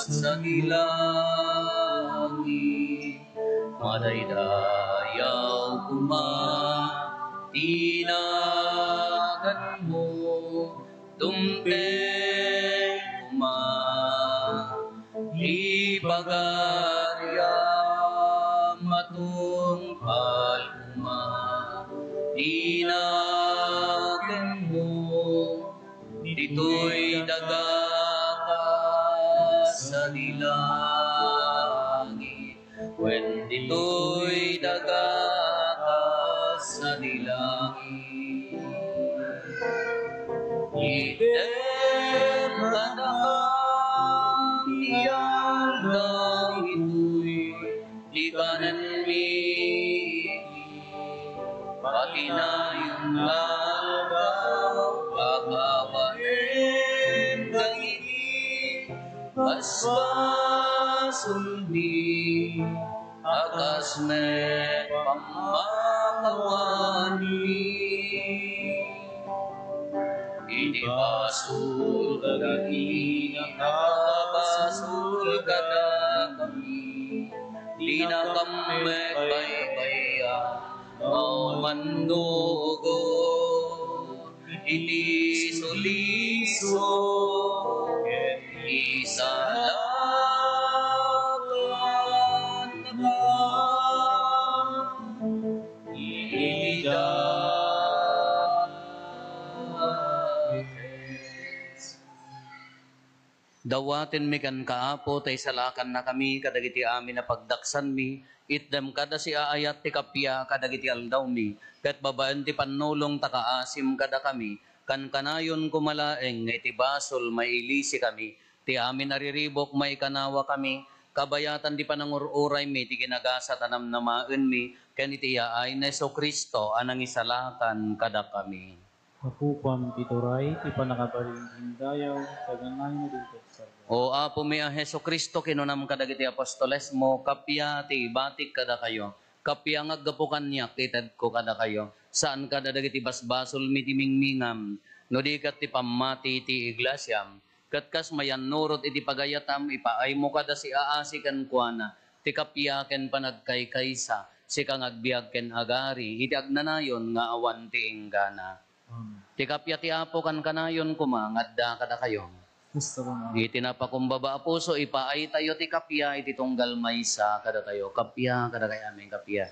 sadi langit, madaydayaw koma ti naganmo, dumteng koma ti pagariam, matungpal koma ti naganmo, ditoy daga kas sadi langit, wen ditoy daga kas sadi langit. Itedka kadakami ti aldaw itoy, ti kanenmi iti patinayon nga aldaw, pakawanen dagiti basbasolmi a kas met pammakawanmi. Iti basol dagiti nakabasol kadakami, dinakam met baybay-an nga umannugot iti suliso ket isalakan ida. Dawatenmi kenka, Apo, ta isalakannakami kadagiti amin a pagdaksanmi. Itdem kada siaayat ti kappia kadagiti aldawmi, ket babaen ti pannulong ta kaasim kadakami, kankanayon koma laeng nga iti basol mailisikami, ti amin a riribuk maikanawakami, kabayatan ti panangur-uraymi ti kinagasat a namnamaenmi ken iti yaay ni Jesu-Cristo a nangisalakan kadakami. Makukuam ti turay ti pannakabalin ti dayaw, taganay na din O Apomi a Jesu-Cristo, kinunam kadagiti apostolesmo, kappia ti ibatik kadakayo, kappia nga aggapu kaniak itedko kadakayo, saan kada dagiti basbasolmi ti mingmingam, no di ket ti pammati ti iglesiam, ket kas mayannurot iti pagayatam, ipaaymo kada siaasi kenkuana, ti kappia ken panagkaykaysa, sika nga agbiag ken agari iti agnanayon nga awan ti inggana. Amen. Ti kappia ti Apo kankanayon koma nga adda kadakayo. Kasta koma. Iti napakumbaba a puso, ipaaytayo ti kappia iti tunggal maysa kadakayo. Kappia kadakay amin, kappia.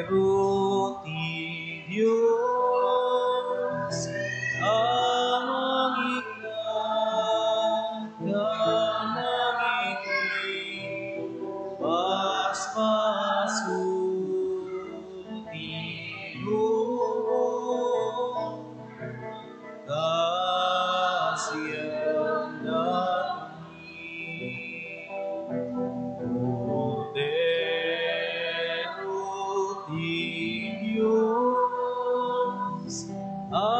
Kordero ti Dios a mangikkat kadagiti basbasol ti lubong. Kasiandakami, Kordero ti Dios, a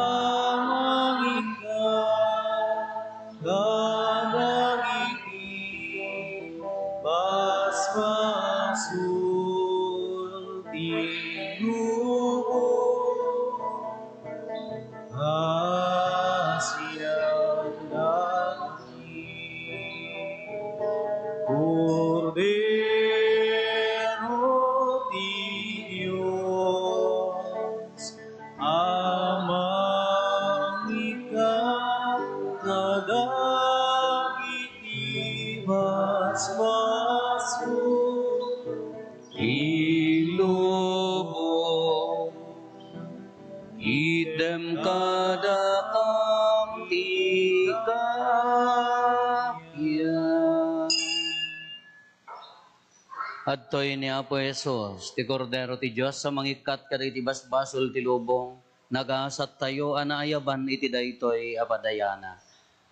mangikkat kadagiti basbasol ti lubong. Kasiandakami, Kordero ti Dios, a mangikkat kadagiti basbasol ti lubong. Itdem kadakam ti kappia. Adtoy ni Apo Jesus, ti Kordero ti Dios a mangikkat kadagiti basbasol ti lubong, nagasattayo a naayaban iti daytoy a padayana.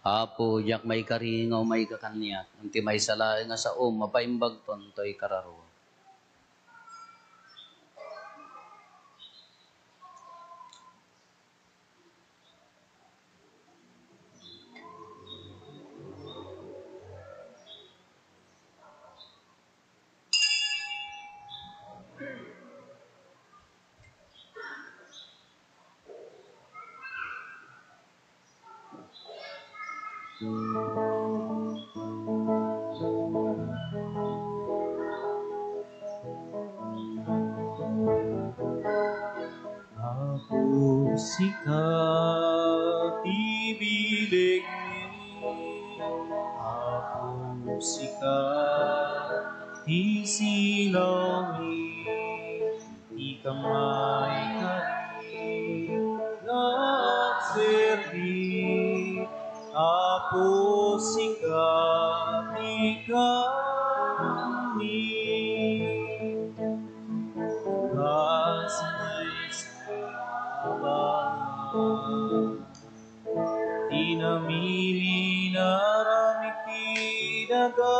Apo, diak maikari nga umayka kaniak, ngem ti maysa laeng a saom a paimbagton toy kararuam. Apo, sika ti bilegmi. Apo, sika ti silawmi. Ika maikari nga agserbi, Apo, sika ti kaammi. Kas maysa a banag, ti namili nga aramid ti daga.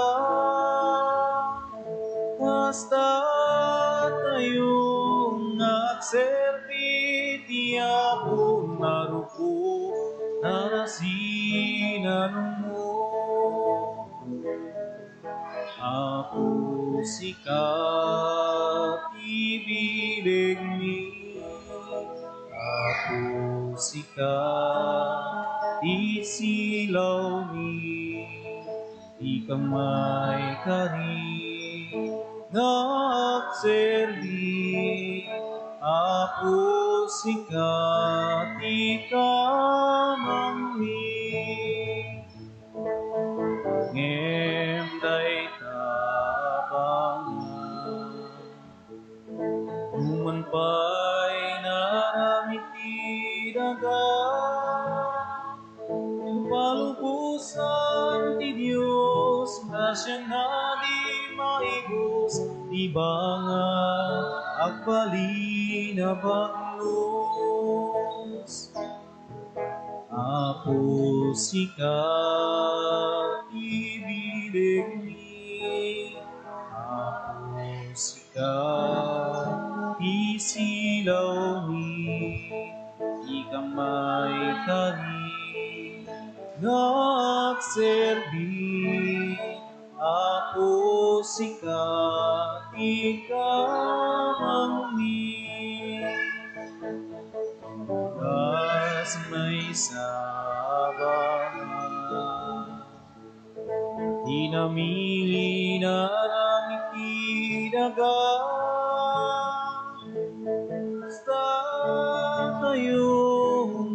Kasta tayo nga agserbi ti Apo, narukong, narasinanumo. Apo, sika ti bilegmi. Apo, sika ti silawmi. Ika maikari nga agserbi. Apo, sika ti kaammi. Ngem dayta a banag, numan pay nga aramid ti daga, palubosan ti Dios, grasiana Di maibus ti bangat, agbalin a bannos. Apo, sika ti bilegmi. Apo, sika ti silawmi. Dika maikari nga agserbi. Apo, sika ti kamangmi. Kas maysa a bangat, ti namilinan iti daga. Kasta tayo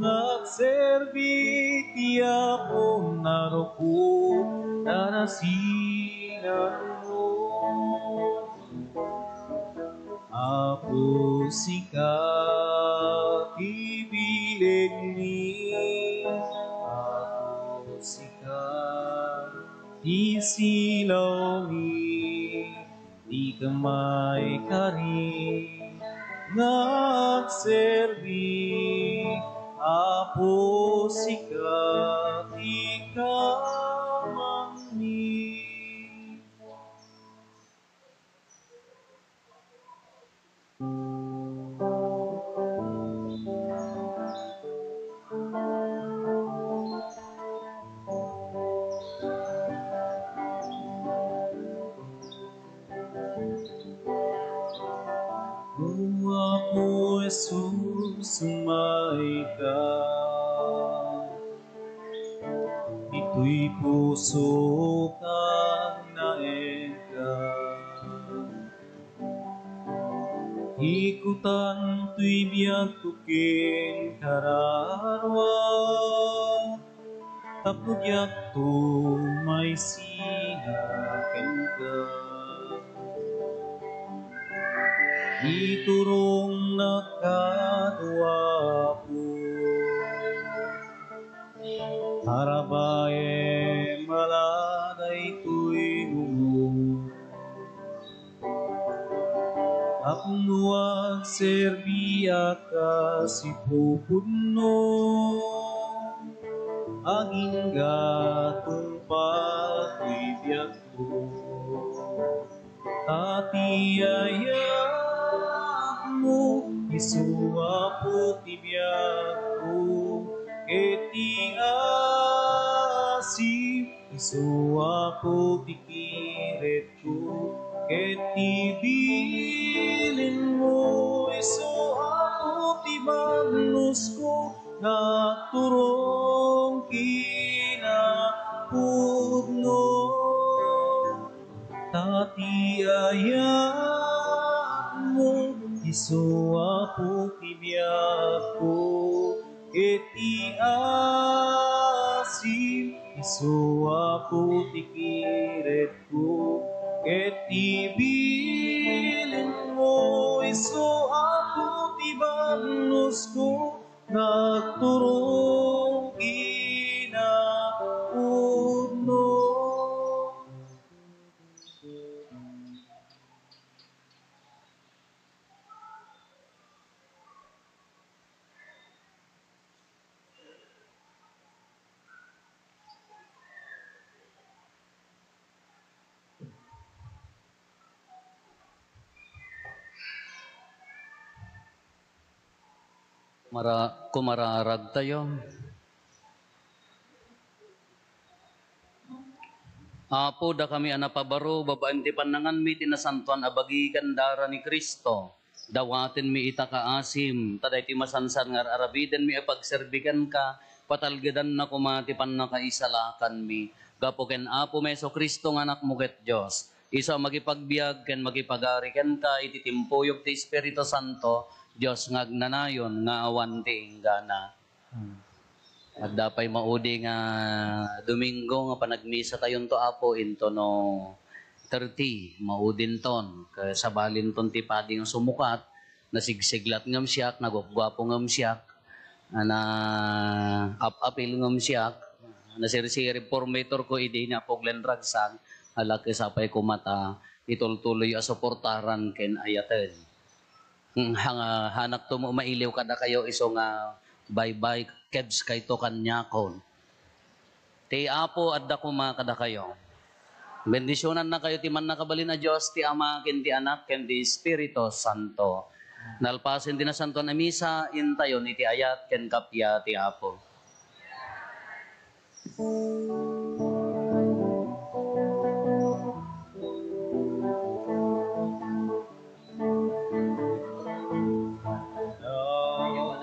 nga agserbi ti Apo, narukop a nasinango. Apo, sika ti bilegmi. Apo, sika ti silawmi. Dika maikari nga agserbi. Apo, sika ti kamangmi. O Apo Jesus, umayka. Ditoy pusok agnaed ka. Ikutan toy biagko ken kararua, tapno diakto maisina kenka. Iturongnak kano, Apo. Arabaem a la daytoy numo. Tapno agserbiak a sipupudno, agingga tungpal toy biagko. Ta ti ayatmo, isu Apo ti biagko, ket ti asim, isu Apo ti kiretko, ket ti bilinmo, isu Apo ti bannosko, nga agturong kinapudno. Ta ti ayatmo, isu Apo ti biagko, ket ti asim, isu Apo ti kiretko, ket ti bilinmo, isu Apo ti bannosko, nga agturong kinapudno. Mara-, kumararagtayo. Apo, dakami a napabaro babaen ti pannanganmi ti nasantoan a bagi ken dara ni Cristo, dawatenmi ita kaasim, ta daytoy masansan nga ar-arabidenmi a pagserbi kenka, patalgedanna koma ti pannakaisalakanmi. Gapu ken Apomi Jesu-Cristo nga Anakmo ket Dios, isu a makipagbiag ken makipagari kenka iti timpuyog ti Espiritu Santo, Dios nga agnanayon nga awan ti inggana. Hmm. Adda pay maudi nga Domingo nga panagmisatayonto, Apo, intono thirty, maudinton. Kasabalinton ti padi nga sumukat, nasigsiglat ngem siak, nagupguapo ngem siak, na ap-apil ngem siak, nasirsirib, purmatorko idi ni Apo Glenn Ragsang, Alakes apay koma ta itultuloy a suportaran ken ayaten. Hmm, hanga-, hanakto mo mailiw kadakayo isu nga baybay kebs kayto kaniakon. Ti Apo adda koma kadakayo. Bendisionannakayo ti mannakabalin a Dios, ti Ama, ken ti Anak, ken ti Espiritu Santo. Nalpasen ti Nasantoan a Misa, intayon iti ayat ken kappia ti Apo.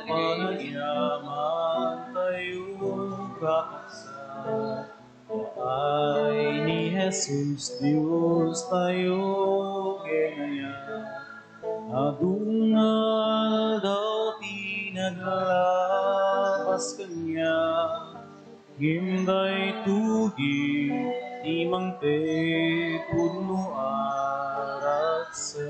Panayaman tayo kakabsat, ay ni Jesus Dios tayo ken ayat. Adu nga aldaw ti naglabas kaniak, ngem daytoy ti mangted pudno a raksa.